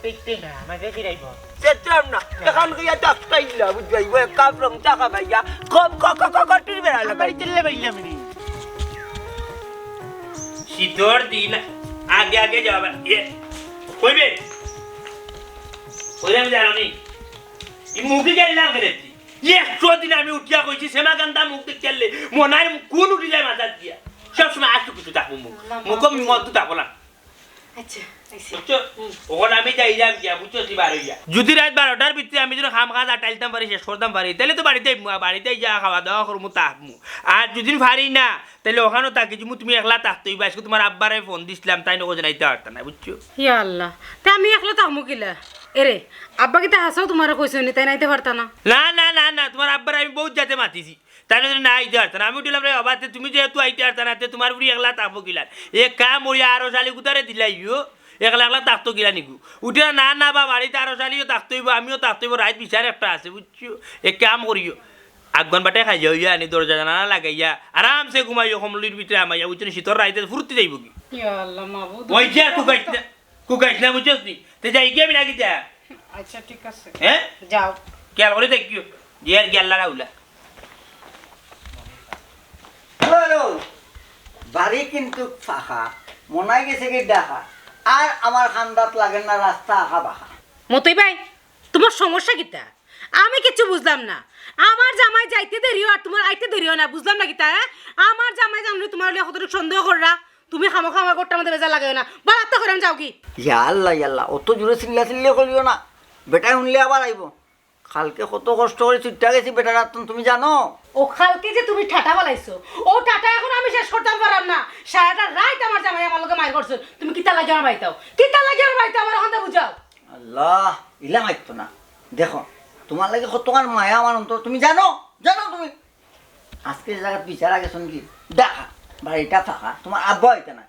পেটে না, মাঝে ফিরাইব। চেতরাম না, এখান গিয়া ডাক্তার ইল্লা বুঝাইব, এক কাপ রং চা খাবাইয়া, কপ, ক, ক, ক, কটির বেড়া আমার লাগাই। বাড়ি তেলে ভাই দিলাম নি। শীতর দিন আগে আগে যাবা। এ, কইবে? কইলে আমি জানো নি। এই মুখে গেলে না ফেলে দি। এই একশো দিন আমি উঠিয়া কইছি, সেমা গান্দা মুখ দেখতে গেলে মনার কোন উঠি যায় মাথার দিয়া। সবসময় আশু কিছু থাকবো মুখ। মুখ আমি মত থাকবো না। আচ্ছা, আইছি। বুঝছো? হুম। ওখানে আমি যাইলাম গিয়া, বুঝছো? তুই বার হইয়া। যদি রাত বারোটার ভিতরে আমি যদি কাম কাজ আটাইলতাম পারি, শেষ করতাম পারি, তাইলে তো বাড়িত আইমু, বাড়িত আইয়া খাওয়া দাওয়া করমু, থাকমু। আর যদি পারি না, তাইলে ওখানো থাকি যিমু, তুমি একলা থাকতে অইবো। আজকে তুমার আব্বারে ফোন দিছলাম, তাইন অখন জানাইতা পারতা না, বুঝছো? ইয়া আল্লাহ, তে আমি একলা থাকমু কিলা? এরে, আব্বা কিতা হাছাউ তুমারে কইছইন নি, তাইন আইতা পারতা না? না, না, না, না, তুমার আব্বারে আমি বউত জাতে মাতিছি, তাইন না আইতা পারতা না। আমি উঠিলাম রে বাবা, তে তুমি যেহেতু আইতা পারতা না, তে তুমার ফুড়ি একলা থাকবো কিলা? এক কাম করিয়া আরো শালি কুতারে দিলাইও, একলা একলা থাকতো কিলা নিগু? উঠিয়া না, না বা, বাড়িত আরো শালিও থাকতো অইবো, আমিও থাকতো অইবো, রাইত বিচার একটা আছে, বুঝছো? এক কাম করিও, আগুয়ান বাটে খাইয়া অইয়া আনি দরজা জানালা লাগাইয়া আরামসে ঘুমাইও, কম্বলর ভিতরে হামাইয়া, বুঝছো নি? শীতর রাইতে ফুরতি যাইবোগি। ইয়া আল্লাহ মাবুদ। ওই যে আর কুকাইছ না, কুকাইছ না, বুঝছস নি? তে যাই কি আমি নাকি যা? আচ্ছা, ঠিক আছে। হ্যাঁ? যাও। খেয়াল করি দেখিও। যে আর গেল না উলা। হ্যালো, বাড়ি কিন্তু ফাঁকা, মনাই গেছে কি ডাকা, আর আমার খান্দাত লাগে না রাস্তা আঁকা বাঁকা। মতই ভাই, তুমার সমস্যা কিতা? আমি কিচ্ছু বুঝলাম না। আমার জামাই যাইতে দেরি অয় আর তুমার আইতে দেরি অয় না, বুঝলাম না কিতা, হ্যাঁ? আমার জামাই জানলে তুমার লইয়া কতটুকু সন্দেহ কররা, তুমি খামোখা আমার ঘরটার মধ্যে বেজার লাগাইও না। বারাত্তা কইরাম যাওগি। ইয়া আল্লাহ, ইয়া আল্লাহ, অত জোরে চিল্লা চিল্লি করিও না, বেটায় হুনলে আবার আইবো। কালকে কত কষ্ট করি ছুট্টা গেছি বেটার আতন, তুমি জানো? ও কালকে যে তুমি ঠাটা ফালাইছো, ও ঠাটা এখন আমি শেষ করতাম পাররাম না। সারাটা রাইত আমার জামাই আমার লগে মাইর করছে। তুমি কিতা লাগি আমার বাড়িত আও? কিতা লাগি আমার বাড়িত আও? আমার অখানতা বুঝাও। আল্লাহ, ইলা মাইতো না। দেখো, তুমার লাগি কতখান মায়া আমার অন্তর, তুমি জানো? জানো তুমি? আজকে যে জাগাত বিচারা গেছইন কি? ডাকা, বাড়িটা ফাঁকা, তুমার আব্বা আইতা না।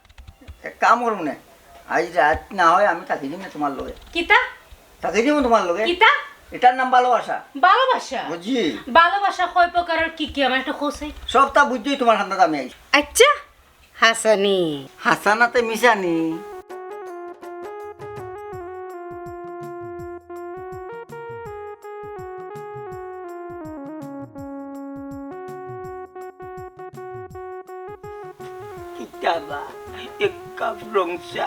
এক কাম করমু নে, আইজ রাইত না অয় আমি থাকি দিমু নে তুমার লগে। কিতা? থাকি দিমু তুমার লগে। কিতা? ইটার নাম ভালোবাসা। ভালোবাসা? বুঝি। ভালোবাসা কয় প্রকার আর কি কি? আমারে একটু কও চাই। সবতা বুঝিয়া তুমার খান্দাত আমি আইছি। আচ্ছা, হাছানি। হাছা না তে মিছানি। কিতা বা, এক কাপ রং চা,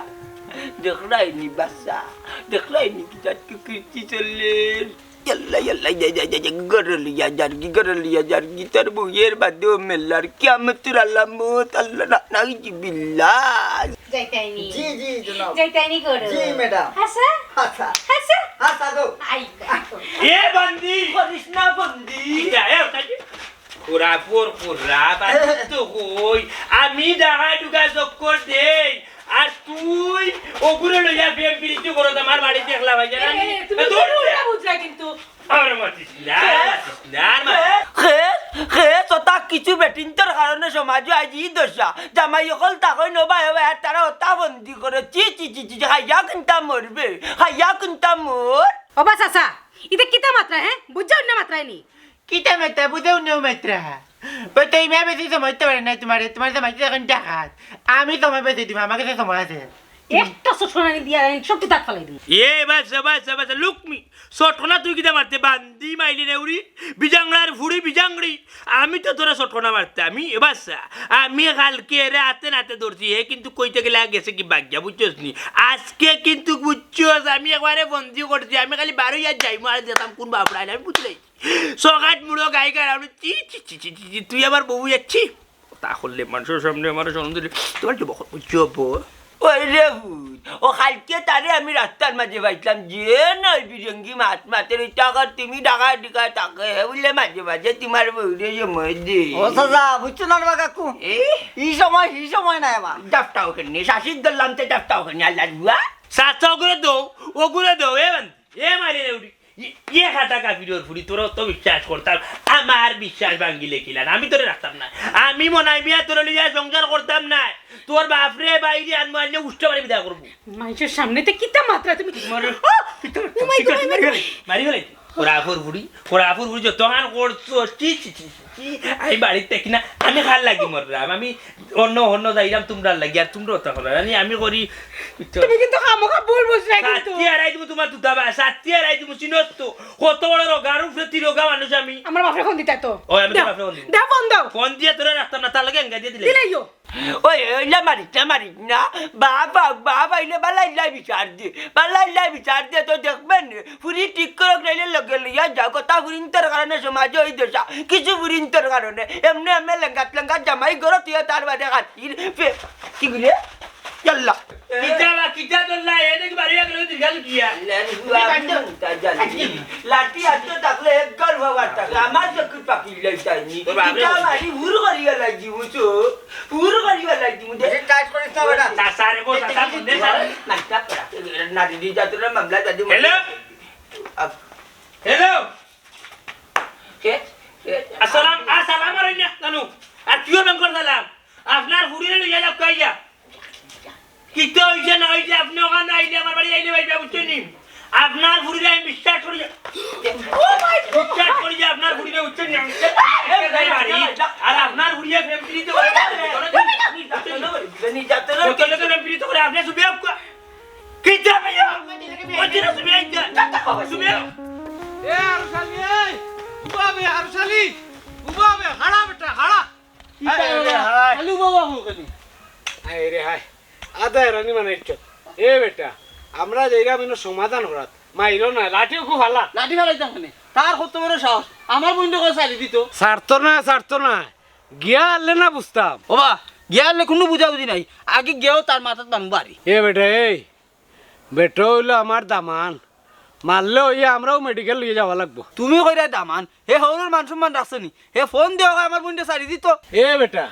দেখরায়নি বাচ্চা, দেখরায়নি কিতা কুকীর্তি চলের। ইয়াল্লা, ইয়াল্লা, যা, যা, যা, যা, ঘরো লইয়া যারগি, ঘরো লইয়া যারগি, তোর বউয়ের বাদেও মেলার কিয়ামতর আলামত, আল্লাহ না, নাউজুবিল্লাহ। যাইতাইনি। জি, জি, জনাব। যাইতাইনি ঘরো। জি, ম্যাডাম। হাছা? হাছা। হাছা? হাছা গো। আই, আই। এ বন্দি! করিস না বন্দি। ইটা, এ, ওটা কি? খোরাফর খোরাফ, আর তো কই, আমি ঢাকা ঢুকা চক্কর দেই, আর তুই ওগুরে লইয়া প্রেম প্রীতি করো, আমার বাড়িত একলা ভাই জানা এ, নি? এ, তুমি দূর কিন্তু যা। উল্টা বুঝলা কিন্তু। আর মাতিস না, আর মাতিস না, আর মাতিস না। খে, খে, তোতা কিছু বেটিন্তর কারণে সমাজো আইজ ই দশা। জামাই অকল থাকইন ও ভাই, ও ভাই, তারা ওতা বন্দি করে। চি, চি, চি, চি, চি, খাইয়া কুন্তা মরবে, খাইয়া কুন্তা মর। ও বা চাচা, ইতা কিতা মাতরা, হে? বুঝছইন না মাতরায়নি? কিতা মাতরা, বুঝাও না মাতরা। ওই তো এই মেয়ে বেশি সময় দিতে পারে না তোমারে, তোমার সময় দিতে এখন ডাকাত। আমি সময় বেশি দিব, আমার কাছে সময় আছে। একটা চটকনা দিয়া সব দাঁত ফালাই দিমু। এ বাস, বাস, বাস, লুকমি। চটকনা তুই কিতা মারতে? বান্দি মাইলি নেউরি, বিজাংড়ার ফুড়ি বিজাংড়ি। আমি তো তোরে চটকনা মারতে, আমি, এ বাস, আমি কালকে এরে আতে নাতে ধরছি, হে কিন্তু কইতে গেলে আগে গেছে কি বাগিয়া, বুঝছস নি? আজকে কিন্তু বুঝছস, আমি একবারে বন্দি করছি, আমি খালি বারোই আর যাইমু, আর যেতাম কোন বাপড়াইলে, আমি বুঝলাই। সকাত মুড়ো গাই গাই, আমি চি, চি, চি, চি, চি, চি, তুই আমার বউ যাচ্ছি। তা করলে মানুষের সামনে আমার সম্মান দিলে, তোমার কি বকর বুঝছো, বউ? ওই রে হুত, ও কালকে তারে আমি রাস্তার মাঝে পাইছিলাম, যে নয় বিরঙ্গি মাত মাতের ওই টাকা তুমি ঢাকা ঢুকা থাকে, হে বুলে মাঝে মাঝে তোমার বউরে সময় দে। ও চাচা, বুঝছো না রে বা কাকু? এ? ই সময়, ই সময় নাই আমার। ডাফটাও কেনে, শাসির দল্লাম তে ডাফটাও কেনে, আল্লাহ বুয়া। চাচা ওগুলো দো, ওগুলো দো, এ বান, এ মারি রে উঠি। ই-, ইয়ে খাটা কাফিরর ফুড়ি, তোর অত বিশ্বাস করতাম, আমার বিশ্বাস ভাঙ্গিলে কিলান, আমি তোরে রাখতাম না। আমি মনাই মিয়া তোরে লইয়া সংসার করতাম না। তোর বাপরে বাইরে আনবো, আনলে উষ্টা মারি বিদায় করবো। মানুষের সামনে তে কিতা মাতরা তুমি? মারো। ও, পিতর, ও মাই গড, পিতর, মাই গড। মারি ফেলাই, মারি ফেলাই। খোরাফর ফুড়ি, খোরাফর ফুড়ি যতখান করছো, ছি, ছি, ছি, ছি, ছি। আমি বাড়িত থাকি না, আমি কার লাগি মররাম, আমি অন্য, অন্য যাইরাম তোমরার লাগি, আর তোমরা অতা করো। আমি, আমি করি, বুঝছো? তুমি কিন্তু খামোখা ভুল বুঝরায় কিন্তু। সাত্তি হারাই দিমু তোমার দুধা বা, সাত্তি হারাই দিমু, চিনস তো। কত বড় রোগার উপরে তিরোগা মানুষ আমি। আমার বাপরে ফোন দিতায় তো। ওই, আমি তো দেও। বাপরে ফোন দিমু। দেও ফোন দেও। ফোন দিয়া তোরে রাখতাম না, তার লগে এঙ্গা দিয়া দিলে। দিলাইও। ওই, ওই, না মারিস না, মারিস না। বাপ, বাপ, বাপ আইলে বালা ইল্লা বিচার দে। বালা ইল্লা বিচার দে, তো দেখবেন। ফুরি ঠিক করক, নাইলে লগে লইয়া যাও। কথা ফুরিন্তর কারণে সমাজে ওই দশা। কিছু ফুরিন্তর কারণে। এমনে এমনে লেঙ্গাত লেঙ্গাত জামাই ঘরো তুই তার বাদে খাতির। ফে-, কি গুলে? ইয়াল্লা। কিতা বা, কিতা তোর লাই? এ দেখি বাড়ি গেল দীর্ঘা লুকিয়া। লেঙ্গুয়া, আমি তো তা জানি। লাঠি আনতে থাকলে এক গাল বাবার থাকলে। আমার চকুর পাখি লইতাইনি। তোর বাপরে কিতা বলছে। মারি হুর করিয়া লাগি, বুঝছো? হুর করিয়া লাগি, বুঝছো? বেশি টাইট করিস না বেটা। চাচা রে, বল, চাচা, ফোন দে, চাচা। নাটক করা। নারী নির্যাতনের মামলা যদি হ্যালো? আপ- হ্যালো? কে? কে? আসসালাম, আসসালাম আর না, জানো? আর কিও নাম কর সালাম? আপনার ফুরিরে লইয়া যাও কইয়া। কিতা অইছে না অইছে, আপনি ওখানে আইলে আমার বাড়ি আইলে ভাই বুঝছেন নি? আপনার ফুরিরে আমি বিশ্বাস করি। বিশ্বাস করি যে আপনার ফুরিরে বুঝছেন নি? আর আপনার ফুরিরে প্রেম প্রীতি করে। নির্যাতন, নির্যাতন। কত লোকে প্রেম প্রীতি করে, আপনি শুধু আপকা। কিতা ভাইয়া? ওই দিন তুমি আইতা। তুমি এ আরশালি, এই! উবা বে আরশালি! উবা বে, হাড়া বেটা, হাড়া! কিতা হায় রে হায়। আলু বাবা হোক নি। হায় রে হায়। আদা রানি মানে ইচ্ছত। এ বেটা, আমরা যাইরাম ইনো সমাধান করাত। মাইরো না, লাঠিও খুব হালা। লাঠি ফালাইতাম কেনে? তার কত বড় সাহস? আমার বইনরে কয় ছাড়ি দিত। ছাড়তো না, ছাড়তো না। গিয়া আনলে না বুঝতাম। ওবা, গিয়া আনলে কুনু বুঝাবুঝি নাই। আগে গিয়াও তার মাথাত বানু বাড়ি। এ বেটা, এই, বেটা অইলো আমার দামান। মারলে অইয়া আমরাও মেডিকেল লইয়া যাওয়া লাগবো। তুমি কইরায় দামান, হে হউরর মান সম্মান রাখছে নি? হে ফোন দিয়া কয় আমার বইনরে ছাড়ি দিত। এ বেটা,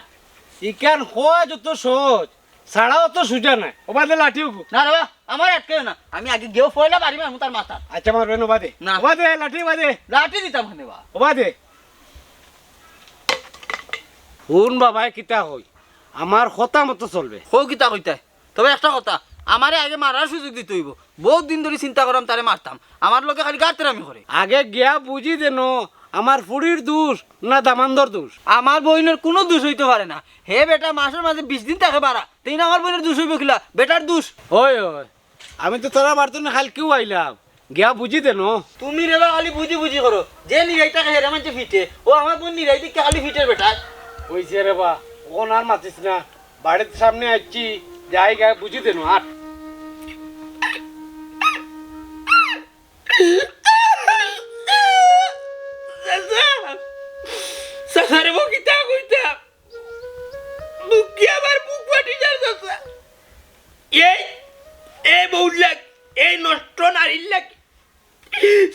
ইখান কওয়া যত সহজ, ছাড়া অত সুজা নায়। ওবা দে লাঠি উগু। না রে বা, আমার আটকেও না। আমি আগে গিয়াও ফয়লা বাড়ি মারমু তার মাথাত। আচ্ছা, মারবে না, ওবা দে। না। ওবা দে, লাঠি ওবা দে। লাঠি দিতাম কেনে বা? ওবা দে। হুন বাবায় কিতা কই, আমার কথা মতো চলবে। কও কিতা কইতায়? তবে একটা কথা, আমারে আগে মারার সুযোগ দিতে অইবো। বউত দিন ধরি চিন্তা করাম তারে মারতাম। আমার লগে খালি গারতেরামি করে। আগে গিয়া বুঝি দেনো, আমার ফুড়ির দুষ না দামান্দর দুষ? আমার বইনর কুনু দুষ অইতো পারে না। হে বেটা মাসর মাঝে বিশ দিন থাকে বারা। তেইন আমার বইনর দুষ অইবো কিলা? বেটার দুষ। ওই, ওই, আমি তো তোরা বাড়িত না কাইলকেউ আইলাম। গিয়া বুঝি দেনো। তুমি রে বা খালি বুঝি বুঝি করো। যে নিরাইতাকে হেরে মানষে ফিটে। ও আমার বইন নিরাইতে খালি ফিটের বেটায়। অইছে রে বা, অখন আর মাতিস না। বাড়ির সামনে আইছি, যাই গিয়া বুঝি দেনো, আট। চাচা, চাচারে বউ কিতা কইতাম? বুকে আমার বুক ফাটি যার চাচা। এই, এই বউর লাগি, এই নষ্ট নারীর লাগি।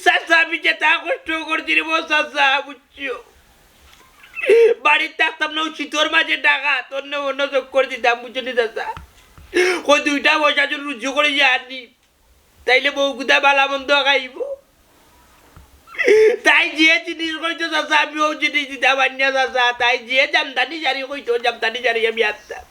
চাচা, আমি যেতা কষ্ট করছি রে বউ চাচা, বুঝছো? বাড়িত থাকতাম না, অউ শীতর মাঝে ঢাকাত অন্য অন্য চক্কর দিতাম, বুঝছো নি চাচা? কই দুইটা পয়সা যদি রুজি করি যে আনি, তাইলে বউগুদা বালা মন্দ খাইবো। তাই যে জিনিস কইতো চাচা, আমি অউ জিনিস দিতাম পারি না চাচা। তাই যে জামদানি শাড়ি কইতো, জামদানি শাড়ি আমি আনতাম।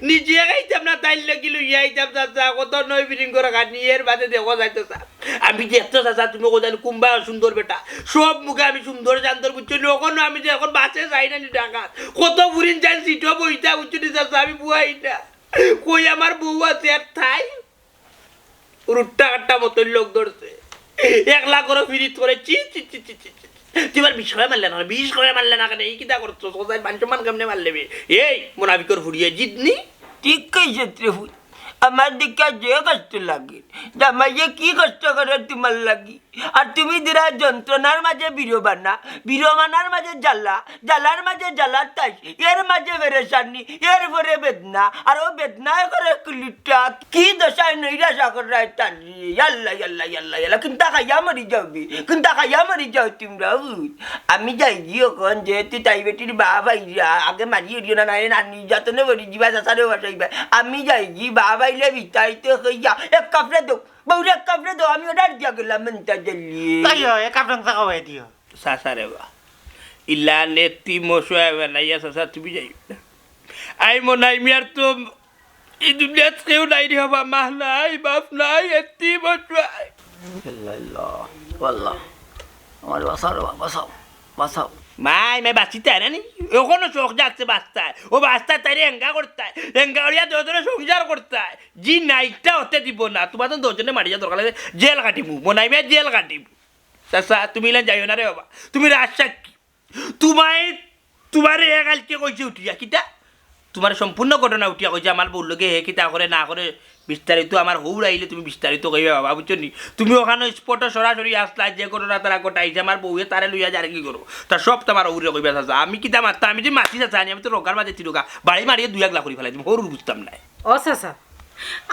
নিজে খাইতাম না, তাইর লাগি লইয়া আইতাম চাচা। কত নয় বিরিং করে খানি, এর বাদে দেখো যাইতো চাচা। আমি দেখতো চাচা, তুমি কইতায় কুম্বা সুন্দর বেটা, সব মুখে আমি সুন্দর জানতর, বুঝছো নি? অখনো আমি যে অখন বাসে যাই না নি ঢাকাত, কত ফুরিন যাই সিটো বইতা, বুঝছো নি চাচা? আমি বুয়াই না। কই আমার বউ আছে আর তাই রুট্টা কাট্টা মতন লোক ধরছে। একলা করে ফিরিত করে, ছি, ছি, ছি, ছি, ছি, ছি। তুই আমার বিষ করে মারলে না, বিষ করে মারলে না কেনে? এই কিতা করছো? সোজাই মান সম্মান কেমনে মারলে বে? এই মুনাফিকর ফুড়িয়ে জিদনি। ঠিক কইছে ত্রিভুজ। আমার দেখিয়া যে কষ্ট লাগে, জামাইয়ে কি কষ্ট করে তুমার লাগি। আর তুমি দিরা যন্ত্রণার মাঝে বিরোবানা, বিরোবানার মাঝে জ্বালা, জ্বালার মাঝে জ্বালার তাই, এর মাঝে পেরেশানি, এর পরে বেদনা, আর অউ বেদনায় করে কুলিটা। কি দশায় নৈরাশা কররায় তার রে। ইয়াল্লা, ইয়াল্লা, ইয়াল্লা, ইয়াল্লা। কুন্তা খাইয়া মরি যাও বে, কুন্তা খাইয়া মরি যাও তুমরা, বুঝ। আমি যাইগি অখন, যেহেতু তাই বেটির বাপ আইরা, আগে মারি উড়িও না, নাইলে নানি নির্যাতনে মরি যিবা, চাচারেও ভাসাইবা। আমি যাইগি, বাপ আইলে বিতাইতে কইয়া, এক কাপড়ে দেও, বউরে এক কাপড়ে দেও, আমি অর্ডার দিয়া গেলাম, মনটা জ্বালিয়ে। তাই হয়, এক কাপড়ে খাওয়াই দিও। চাচা রে বা, ইলা নেতি মশায় বানাইয়া চাচা তুমি যাইও না। আই মনাই মিয়ার তো এই দুনিয়াত কেউ নাই রে বাবা, মা নাই, বাপ নাই, এতিম অসহায়। ইল্লা ইল্লা, আল্লাহ, আমার বাঁচাও রে বাবা, বাঁচাও, বাঁচাও। মাই, মাই বাঁচিতে না নি? অখনো শখ জাগছে বাঁচতায়। অউ বাঁচতায় তাইরে এঙ্গা করতায়। এঙ্গা করিয়া দশ জনে সংসার করতায়। জি নাইটটা হতে দিব না। তুমার তো দশ জনে মারিয়া দরকার লাগে জেল কাটিমু। মনাই মিয়া জেল কাটিমু। চাচা, তুমি ইলান যাইও না রে বাবা। তুমি রাজসাক্ষী। তুমায়, তুমারে এ কাইলকে কইছে উঠিয়া, কিতা? তুমারে সম্পূর্ণ ঘটনা উঠিয়া কইছে, আমার বউর লগে হে কিতা করে না করে, বিস্তারিত আমার হউর আইলে তুমি বিস্তারিত কইবা বাবা, বুঝছো নি? তুমি অখানো স্পটে সরাসরি আছলায়, যে ঘটনা তারা ঘটাইছে, আমার বউয়ে তারে লইয়া যারগি করো, তা সব তুমার হউরে কইবা চাচা। আমি কিতা মাততাম, আমি যে মাতি চাচা আনি, আমি তো রোগার মাঝে তিরোগা, বাড়ি মারিয়া দুই আগলা করি ফালাই দিমু, হউর বুঝতাম নায়। ও চাচা,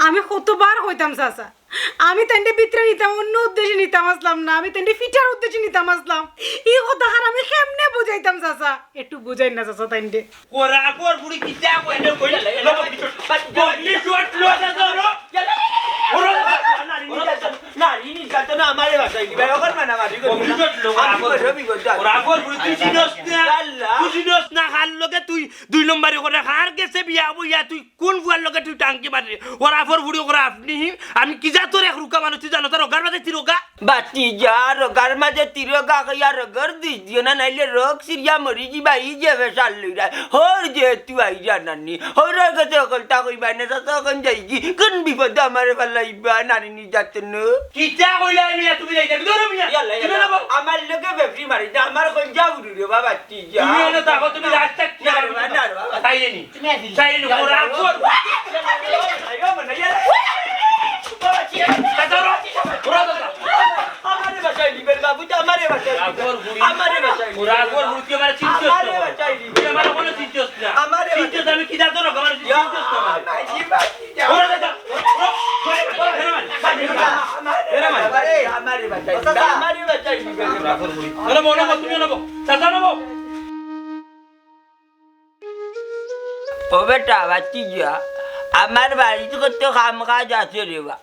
আমি কতবার কইতাম চাচা, আমি তাইনরে ভিতরে নিতাম, অন্য উদ্দেশ্যে নিতাম আছলাম না, আমি তাইনরে ফিটার উদ্দেশ্যে নিতাম আছলাম। ই কথাখান আমি কেমনে বুঝাইতাম চাচা? একটু বুঝাইন না চাচা তাইনরে। ওরা আকবর বুড়ি কিতা কইলে কইলে, বগলি শট লো চাচা, ওরা। ওরা, নারী নির্যাতন, নারী নির্যাতন আমারে বাঁচাই দিবা, এখন মানামারি করি। বগলি শট লো, ওরা আকবর। ওরা আকবর বুড়ি তুই চিনস না, আল্লাহ। তুই চিনস না, কার লগে তুই দুই নম্বরি করে, কার গেছে বিয়া বইয়া তুই কোন ফুয়ার লগে তুই টাঙ্কি মাররে? ওরা আকবর বুড়ি ওরা আপনি, আমি কি জাতর এক রুকা মানুষ তুই জানো, তার রোগার মাঝে তিরোগা। বাতি যা, রোগার মাঝে তিরোগা কইয়া রোগর দুষ দিও না, নাইলে রোগ সিরিয়া মরি যিবা, ই যে বেশাল লইরা। হউর যেহেতু আইরা নানি, হউরর গেছে হকলতা কইবা না, চাচা অখন যাইগি। কোন বিপদে আমারে ফালাইবা, নারী নির্যাতন। কিতা কইলা মিয়া, তুমি যাইতা, ধরো মিয়া। ইয়াল্লা, তুমি ইয়াল্লা। না বাবা। আমার লগে বেফরি মারি না, আমার কইজা উড়ু রে বাবা, তুই যা। তুমি এনে থাকো, তুমি রাস্তা কি না রে বাবা, না রে বাবা। তাই নি। তুমি আসি। তাই নি, ওরা আকবর। আইও, মানে, ইয়াল্লা। বাবা, কি? তা ধরো। ওরা তো আমারে বাঁচাই দিবেন বাবু, তো আমারে বাঁচাই দিবেন। আকবর বুড়ি। আমারে বাঁচাই দিবেন। ওরা আকবর বুড়ি, তুই আমারে চিনছস না। আমারে বাঁচাই দিবেন। তুই আমারে কোনো চিনছস না। আমারে চিনছস, বাঁচাই আমি কি জানতো না, আমারে ইয়া, চিনছস না আমারে। মাঝি বাঁচি যাও। ওরা দাদা, ওরা, ওরা, এরা মানে, এরা মানে, এরা মানে। আমারে, আমারে বাঁচাই দিবেন, আমারে বাঁচাই দিবেন। ওরা আকবর বুড়ি। ওরা মনে কর, তুমিও নেবো। চাচা নেবো। ও বেটা, বাতি যা, আমার বাড়িত কত কাম কাজ আছে রে বা।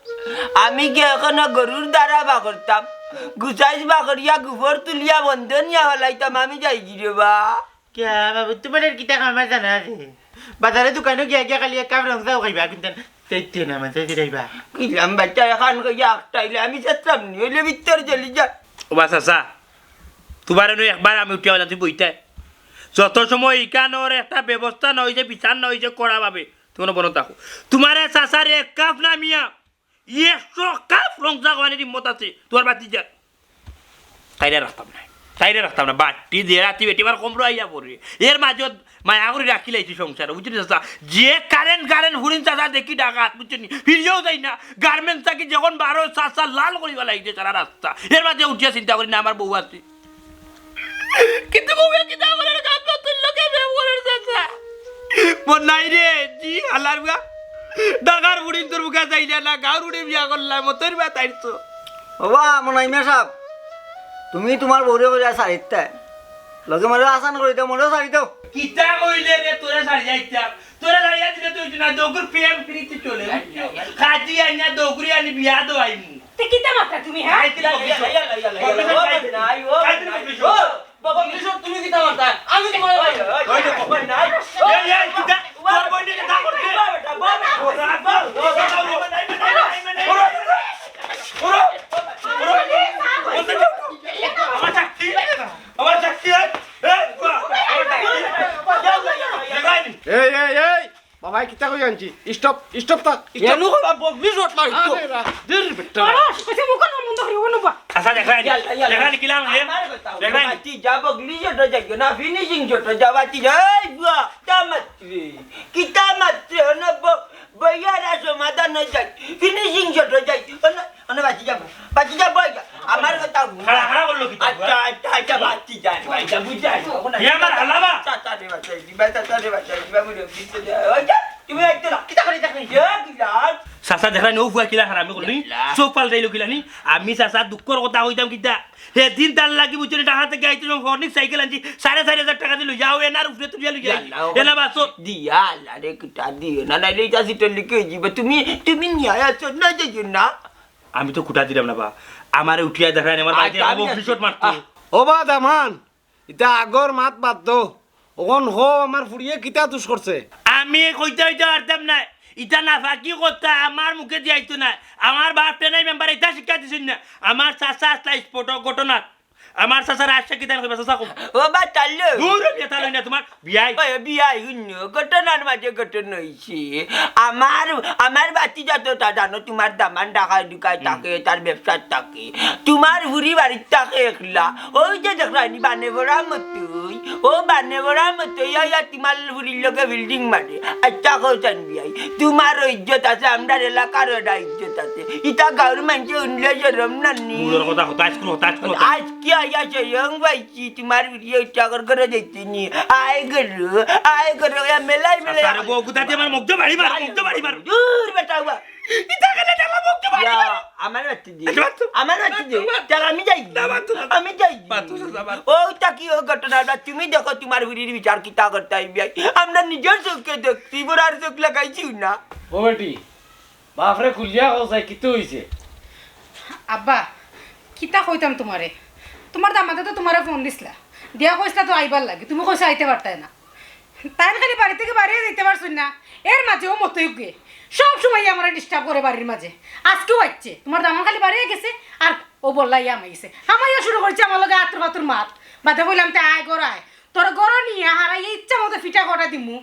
আমি কি এখনো গরুর দ্বারা বা করতাম? গুছাইছ বা করিয়া গোবর তুলিয়া বন্ধ নিয়া ফালাইতাম, আমি যাইগি রে বা। কিয়া বাবু, তুমার আর কিতা কাম আর জানা আছে? বাজারে দোকানো গিয়া গিয়া খালি এক কাপ রং চাও খাইবা, কিন্তু চাইতে না, মানে চাইতে খাইবা। কিলাম বাচ্চা এখান কইয়া আটটাইলে আমি চাইতাম নি, অইলে ভিতর চলি যা। ও বা চাচা, তুমারে নু একবার আমি উঠিয়া বললাম, তুমি বইতায়। যত সময় ইখানোর একটা ব্যবস্থা না অইছে, বিচার না অইছে কড়াভাবে, তুমি মনো থাকো। তুমারে চাচারে এক কাপ না মিয়া, একশো কাপ রং চা খাওয়ানির হিম্মত আছে তুমার বাতিজার। তাইরে রাখতাম না, তাইরে রাখতাম না। বাট্টি যে রাতি বেটি আমার কমরো আইয়া পড়ে, এর মাঝে মায়া করি রাখিলাইছি সংসার, বুঝছনি চাচা? যে কারেন্ট কারেন্ট ফুরিন চাচা দেখি ডাকাত, বুঝছনি? ফিরিয়াও যাই না। গার্মেন্টস থাকি যখন বারো চাচা লাল করি ফালাইছে সারা রাস্তা। এর মাঝে উঠিয়া চিন্তা করি না, আমার বউ আছে। কিন্তু বউয়ে কিতা করের, গান নতুন লোকে প্রেম করের চাচা। মন নাই রে, জি হালার বুয়া। ঢাকার ফুরিন তোর বুকা যাই না, না, গাঁওর উড়ে বিয়া করলাম, ও তোর বা তাইর তো। বাবা, মনাইমা সাহেব, তুমি তোমার বউরে কইরা ছাড়িতায়। লগে মরে আসান করি দাও, মরেও ছাড়ি দাও। কিতা কইলে রে, তোরে ছাড়ি যাইতাম? তোরে ছাড়িয়া দিলে তো অইতো না, দৌড় প্রেম প্রীতি চলে, বুঝছো? কাজী আইনা দৌড়ি আনি বিয়া দেওয়াইমু। তে কিতা মাতরা তুমি, হ্যাঁ? আইতে লাগো, ইয়াল্লা, ইয়াল্লা, ইয়াল্লা, ইয়াল্লা। ও ভাই, নাই, ও ভাই, নাই। ও, বাবা, মিশর, তুমি কিতা মাতরা? আমি তোমার ভাই। ওই যে, ওই নাই। এই, এই, কিতা? তোর বইনে কিতা করছে? বাবা, বাবা, বাবা, বাবা, বাবা, বাবা। আমার চাকরি, আমার চাকরি, এই, এই, বাবা, আমার চাকরি। এই, এই, এই, বাবায় কিতা কই আনছি? স্টপ, স্টপ থাক, স্টপ। এনু কইবা বগলি শট মারি তো। আরে রা। দূর বেটা। আরে, কইছে মুখ না বন্ধ করি, ও নুবা। আচ্ছা, দেখরায়নি, ইয়াল্লা, ইয়াল্লা। দেখরায়নি কিলান হে? আমার কথা, দেখরায়নি। বাতি যা বগলি শট যাইও না, ফিনিশিং শট যা, বাতি যা, এই বুয়া, কিতা মাতরে, কিতা মাতরে, না ব-, বইয়ারা সমাধান অই যায়, ফিনিশিং শট অই যায়, ও না, ও না, বাতি যা, বাতি যা, বই যা, আমার কথা হুনো। খাড়া, খাড়া করলো কিতা? আচ্ছা, আচ্ছা, আচ্ছা, বাতি যা, বাতি যা, বুঝাই, ও না। এ আমার হালাবা। চাচা রে, বাতি যা, চাচা রে, বাতি যা, মুরব্বি তো যা, ওই যা। তুমি একটু রাখ, কিতা করি দেখনি? এ, কিতা? চাচা দেখরায়নি, ও ফুয়া কিলা হারামি করলি? ইয়াল্লা। চোখ পাল্টাইলো কিলানি? আমি চাচা দুঃখর কথা কইতাম কিতা? হেদিন তার লাগি বুঝছনি, ঢাকা থাকি আইতে সময় হরনিক সাইকেল আনছি, সাড়ে চাইর হাজার টেকা দি লইয়া, ও এনার উপরে তুলিয়া লইয়া আইছি। ইয়াল্লা, ও এনা বাসো। দিয়া, আল্লাহ রে, কিতা দিও না, নাইলে ইটা সিটর লিকে হইযিবো। তুমি, তুমি নিয়া আছো না, যাইও না। আমি তো খুটা দিলাম না বা। আমারে উঠিয়া দেখরায়নি, আমার বাড়িতে আচ্ছা, আমি অফিসত আছি। মারতো। আহ। ও বা দামান, ইতা আগর মাত বাদ দেও। অখন কও, আমার ফুড়িয়ে কিতা দুষ করছে? আমি কইতে অইতে পারতাম নায়। ইতা নাফাকি কথা আমার মুখে দি আইতো নায়। আমার বাপ টেনাই মেম্বার ইতা শিক্ষা দিছইন না। আমার চাচা আছলা স্পটক ঘটনা। আমার চাচার আইসা কিতা কইবা, চাচা কও। ও বা তাল্লু। দূর, আমি এটা লই না তোমার বিয়াই। ওই বিয়াই হুনো, ঘটনার মাঝে ঘটনা অইছে। আমার, আমার বাতিজা তো তা জানো, তোমার দামান ঢাকায় ঢুকায় থাকে, তার ব্যবসার থাকে। তোমার ফুড়ি বাড়িত থাকে একলা। ওই যে দেখরায়নি বানে বড়া মতই, ও বানে বড়া মতই, ইয়া, ইয়া, তোমার ফুড়ির লগে ফিল্ডিং মারে। আচ্ছা, কও চান বিয়াই, তোমারও ইজ্জত আছে, আমরার এলাকারও একটা ইজ্জত আছে। ইতা গাঁওর মানষে হুনলে শরম না নি? মুরর কথা, কথা, আইজ কুনু কথা, আইজ কুনু কথা। আইজ কি আইয়া স্বয়ং পাইছি, তোমার ফুড়িয়ে ইচ্ছা করি ঘরো যাইতে নি। আয় ঘরো, আয় ঘরো, ইয়া মেলাই মেলাই। আরে বউ, গুতা দিয়া আমার মুখ তো বাড়ি মার, মুখ তো বাড়ি মার। দূর বেটা, উবা। ইতা কেনে জ্বালা মুখ তো বাড়ি ইয়া, মার। আমার বাতি দি। আচ্ছা, বাদ তো। আমার বাতি দি। বাদ তো, বাদ তো। তাহলে আমি যাই। না, বাদ তো, বাদ তো। আমি যাই। বাদ তো, বাদ তো। ও, তা কি ও ঘটনা? না, তুমি দেখো তোমার ফুড়ির বিচার কিতা করতায় বিয়াই। আমরা নিজর চউখে দেখছি, বুড়ার চউখ লাগাইছি না। ও বেটি, বাপরে খুলিয়া কও চাই, কিতা অইছে? আব্বা, কিতা কইতাম তোমারে? তোমার দামান্দে তো তোমারে ফোন দিছলা, দিয়া কইছলা তো আইবার লাগি, তুমি কইছো আইতে পারতায় না। তাইন খালি বাড়ি থাকি বারইয়া যাইতা পারছইন না, এর মাঝে ও মতই গিয়া সব সময় আমারে disturb করে বাড়ির মাঝে। আজকেও আইছে, তোমার দামান খালি বারইয়া গেছে, আর ও বললা ইয়া হামাই গেছে, হামাইয়া শুরু করছে আমার লগে আতুর ফাতুর মাত। বাদে কইলাম, "তে আয় ঘর আয়, তোর ঘরো নিয়া হারাইয়া ইচ্ছা মতো ফিটা কটা দিমু।"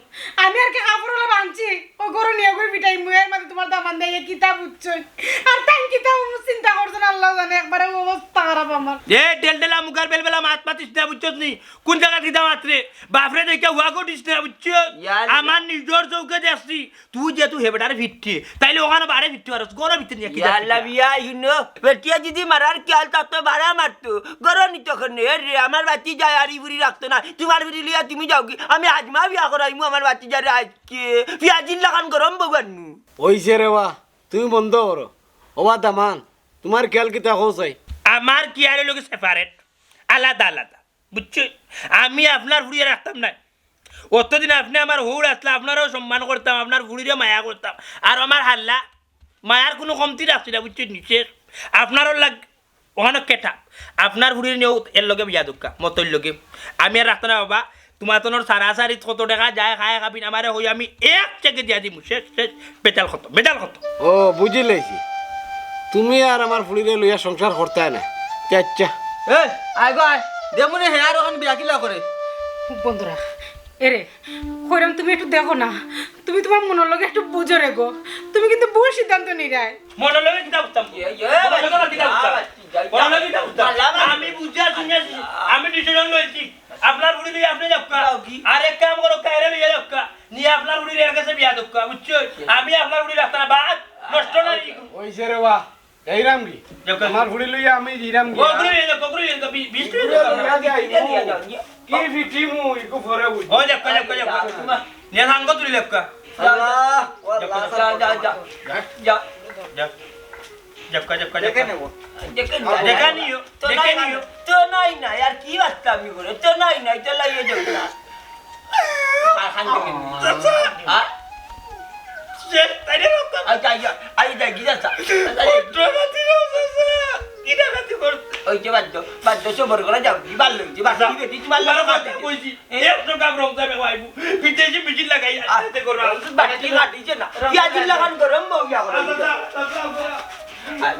আমি আর কি কাপড় ওলা বানছি, ও ঘরো নিয়া করি ফিটাইমু, এর মাঝে তোমার দামান্দে আইয়া কিতা বুঝছইন, আর তাইন কিতা চিন্তা করছইন আল্লাহ জানে, একবারে অবস্থা খারাপ আমার। এ ডেলডেলা মুখার বেলবেলা মাত মাতিস না, বুঝছস নি? কোন জাগাত কিতা মাতরে? বাপরে দেখিয়া হুয়া করিস না, বুঝছস? ইয়া আল্লাহ। আমার নিজর চউখে দেখছি, তুই যেহেতু হে বেটারে ফিটতে, তাইলে ওখানো বারে ফিটতে পারস, ঘরো ফিটতে নিয়া কি ইয়া আল্লাহ, বিয়াই হুনো, বেটিয়ে যদি মারার খেয়াল থাকতো, বারা মারতো, ঘরো নিতো কেনে? এ রে, আমার বাতি যায় আর ই ফুড়ি রাখতো না, তোমার ফুড়ি লইয়া তুমি যাওগি, আমি আজমা বিয়া করাইমু আমার বাতি যারে আজকে, পিয়াজির লাখান গরম বউ আনমু। অইছে রে বা, তুমি বন্ধ করো। ও বা দামান, তোমার খেয়াল কিতা কও চাই? আমার খেয়াল অইলো গি separate, আলাদা আলাদা। বুঝছো? আমি আপনার ফুড়িয়ে রাখতাম না। অতদিন আপনে আমার হউর আছলা, আপনারেও সম্মান করতাম, আপনার ফুড়িরে মায়া করতাম। আর আমার হাল্লা, মায়ার কুনু কমতি রাখছি না, বুঝছো নি? শেষ। আপনারও লাগ-, ওখানো কেটা। আপনার ফুড়িরে নিয়াও এর লগে বিয়া দেউক্কা, মতইর লগে। আমি আর রাখতাম না বাবা, তোমার তনর সারাসারি কত টেকা যায়, খায় খাবিন, আমারে কই আমি এক চেকে দিয়া দিমু, শেষ, শেষ। বেতাল খতম, বেতাল খতম। ও, বুঝিলাইছি। তুমি আর আমার ফুড়িরে লইয়া সংসার করতায় না। তে আচ্ছা। এ, আয় গো আয়। দেমুনে হে আর ওখান বিয়া কিলা করে। বন্ধুরা, এরে, কইরাম তুমি একটু দেখো না। তুমি তোমার মনর লগে একটু বুঝো রে গো। তুমি কিন্তু ভুল সিদ্ধান্ত নিরায়। মনর লগে কিতা বুঝতাম? ইয়ে, ইয়ে, মনর লগে কিতা বুঝতাম? বড় লাগি না উস্তাদ। আমি বুঝিয়া শুনিয়া, আমি ডিসিশন লইছি। আপনার ফুড়ি লইয়া আপনে যাউক্কা। আর এক কাম করউক্কা, এরে লইয়া যাউক্কা। নিয়া আপনার ফুড়ির এর গেছে বিয়া দেউক্কা, বুঝছো? আমি আপনার ফুড়ি রাখতাম না, বাদ নষ্ট না। ওই যে রে বা, যাইরাম কি? যাউক্কা। আমার ফুড়ি লইয়া আমি যাইরাম কি? ওগুলো নিয়ে যাও, ওগুলো নিয়ে যাও, বি-, বিশ টাকা দিয়া যাও। কি ফিটিমু, ইকু পরে বুঝি। ও যাউক্কা, যাউক্কা, যাউক্কা। নিয়া সাঙ্গ তুলি যাউক্কা। আল্লাহ, আল্লাহ, যাউক্কা, যাউক্কা। যাউক্কা, যাউক্কা, যাউক্কা। দেখা নিও, তো দেখা নাই, নিও। তো নাই নাই, আর কি বার্তা আমি করে? তো নাই নাই, তো লাইয়ে যাউক্কা। আর খান থেকে নিও। চাচা। হ্যাঁ? শেষ, তাই রে বাবা। আচ্ছা, আচ্ছা, আচ্ছা, কি চাচা? ওই তো বাদ দিও, চাচা। কি ডাকাতি করতে? ওই যে বাদ দাও, বাদ দাও, সবর করা যাও। কি ভালো হইছে? বাদ দাও, কি বেটি, তোমার লগে বাদ দাও, কইছি। এ? এক টাকা রং যাবে, ভাই। বিদেশি বিজিল লাগাই, আ, আস্তে করো। বাটি কাটিছে না। পিয়াজির লাগান গরম বউ ইয়া করো। আচ্ছা, আচ্ছা, আচ্ছা, আচ্ছা।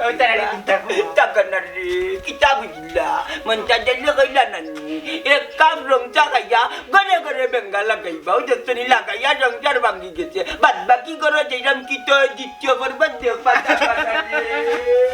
ওই তারা চিন্তা করো। চিন্তা কর না রে, কিতা বুঝলা? মনটা জেলে কইলা না নি। এক কাপ রং চা খাইয়া, ঘরে ঘরে বেঙ্গা লাগাইবা। ওই দেখছো নি লাগাইয়া রং চার ভাঙি গেছে। বাদ বাকি করো, যেরাম কি তো দ্বিতীয় পর্ব দেখবা, দেখবা না রে।